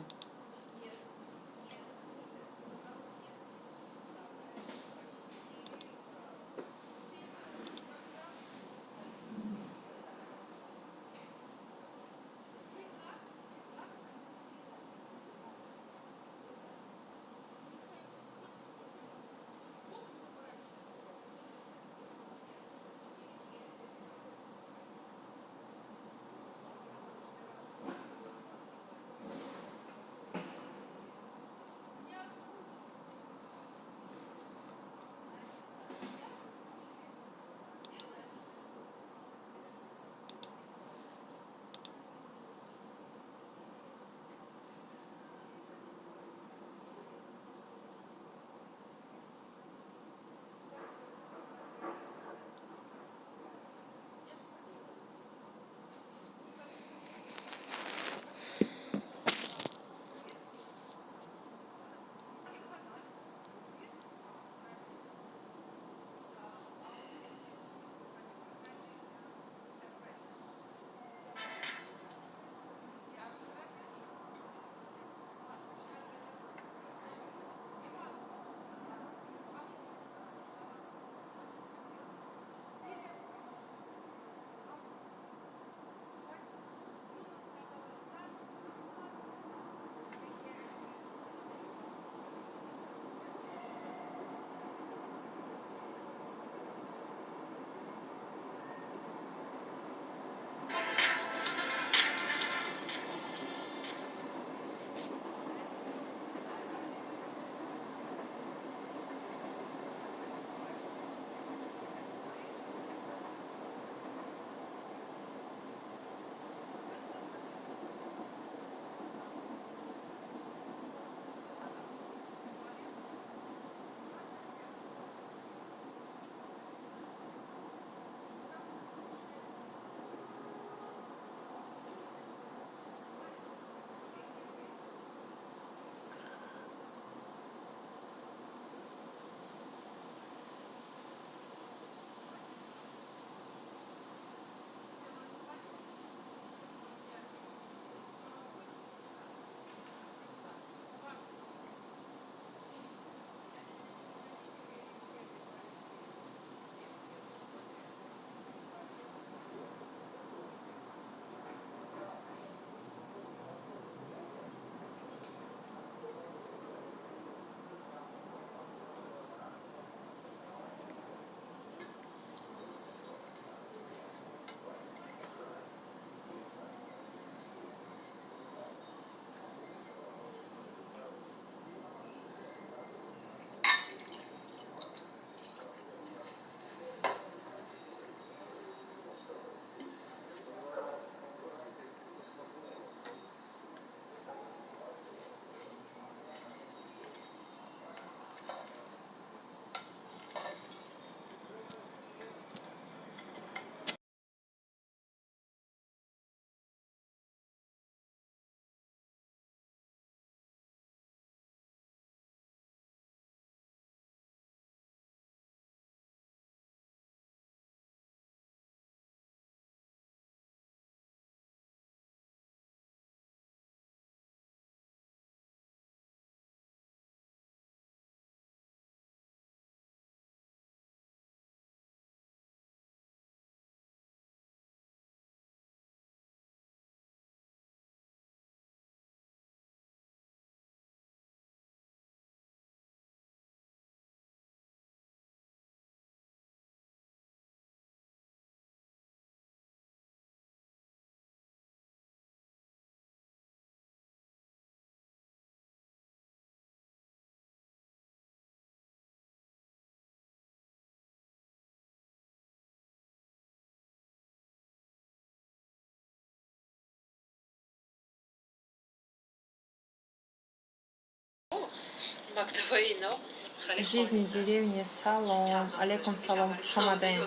Жизнь в деревне. Салом алейкум, салом, хушомадем.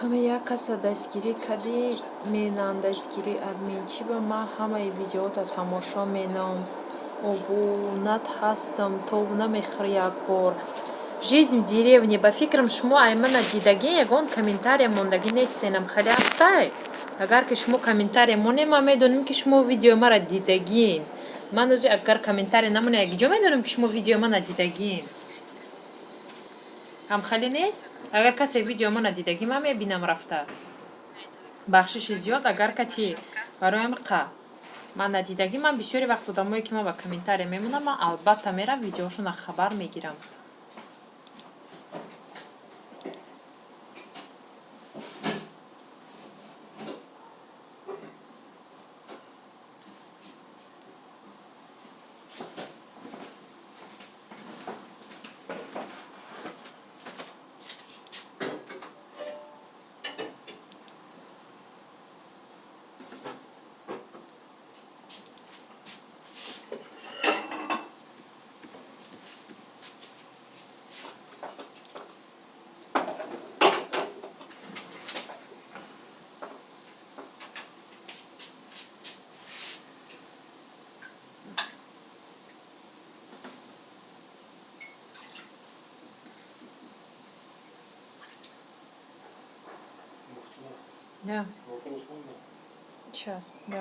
Ҳама як каса дастгирӣ кардӣ, менан дастгирӣ админ. Чӣ ба ман ҳамаи видеота тамошо менам, обунат ҳастам, тов намехӯрӣ як бор. Жизнь в деревне, ба фикрам, шумо ай мана дидагӣ, ягон комментария мондагӣ нестенам, хеле ҳастай. Агар ки шумо комментария монем, ман медонем, ки шумо видеои мара дидагин. Ман ози агар комментария намонем, якҷо медонем, ки шумо видеои мана дидагин. Ҳамхеле нест? Агар касе видео мана дидагӣ, ман мебинам рафта. Бахшиши зиёд, агар кати бароям қа ман надидагӣ. Ман бисёри вақт одамое, ки ман ба комментария мемонам, ман албатта мерам, видеошона хабар мегирам. Да. Вопрос можно? Сейчас, да.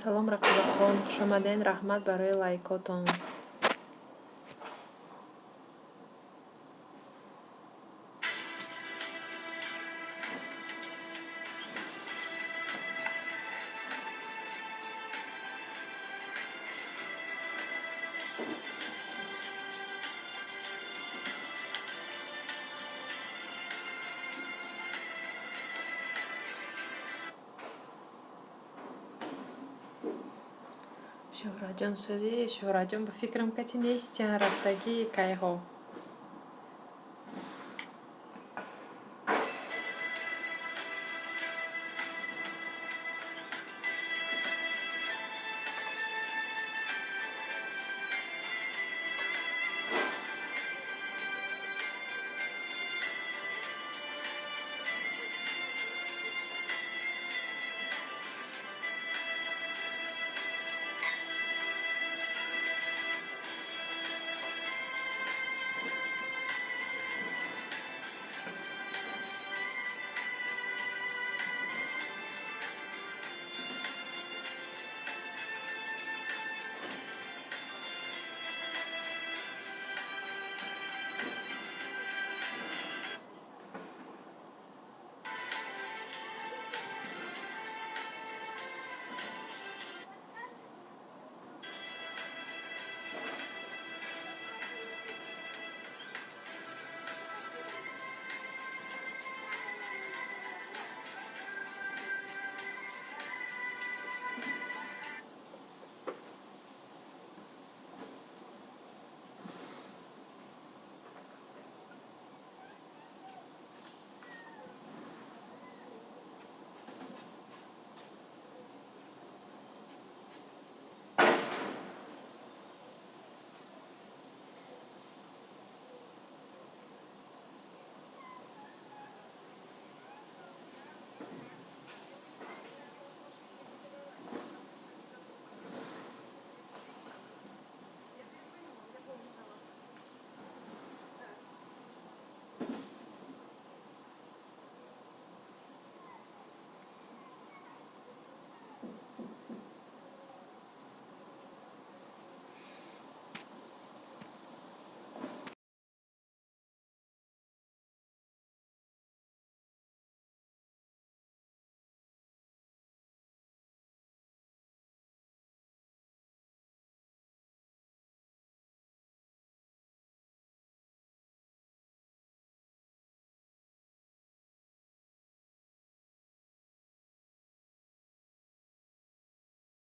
Салом, Рақибахон, хушомаден, раҳмат барои лайкотон. Шӯҳратҷон, сӯзи Шӯҳратҷон, ба фикрам, кати нестиан, рафтагӣ кайҳо.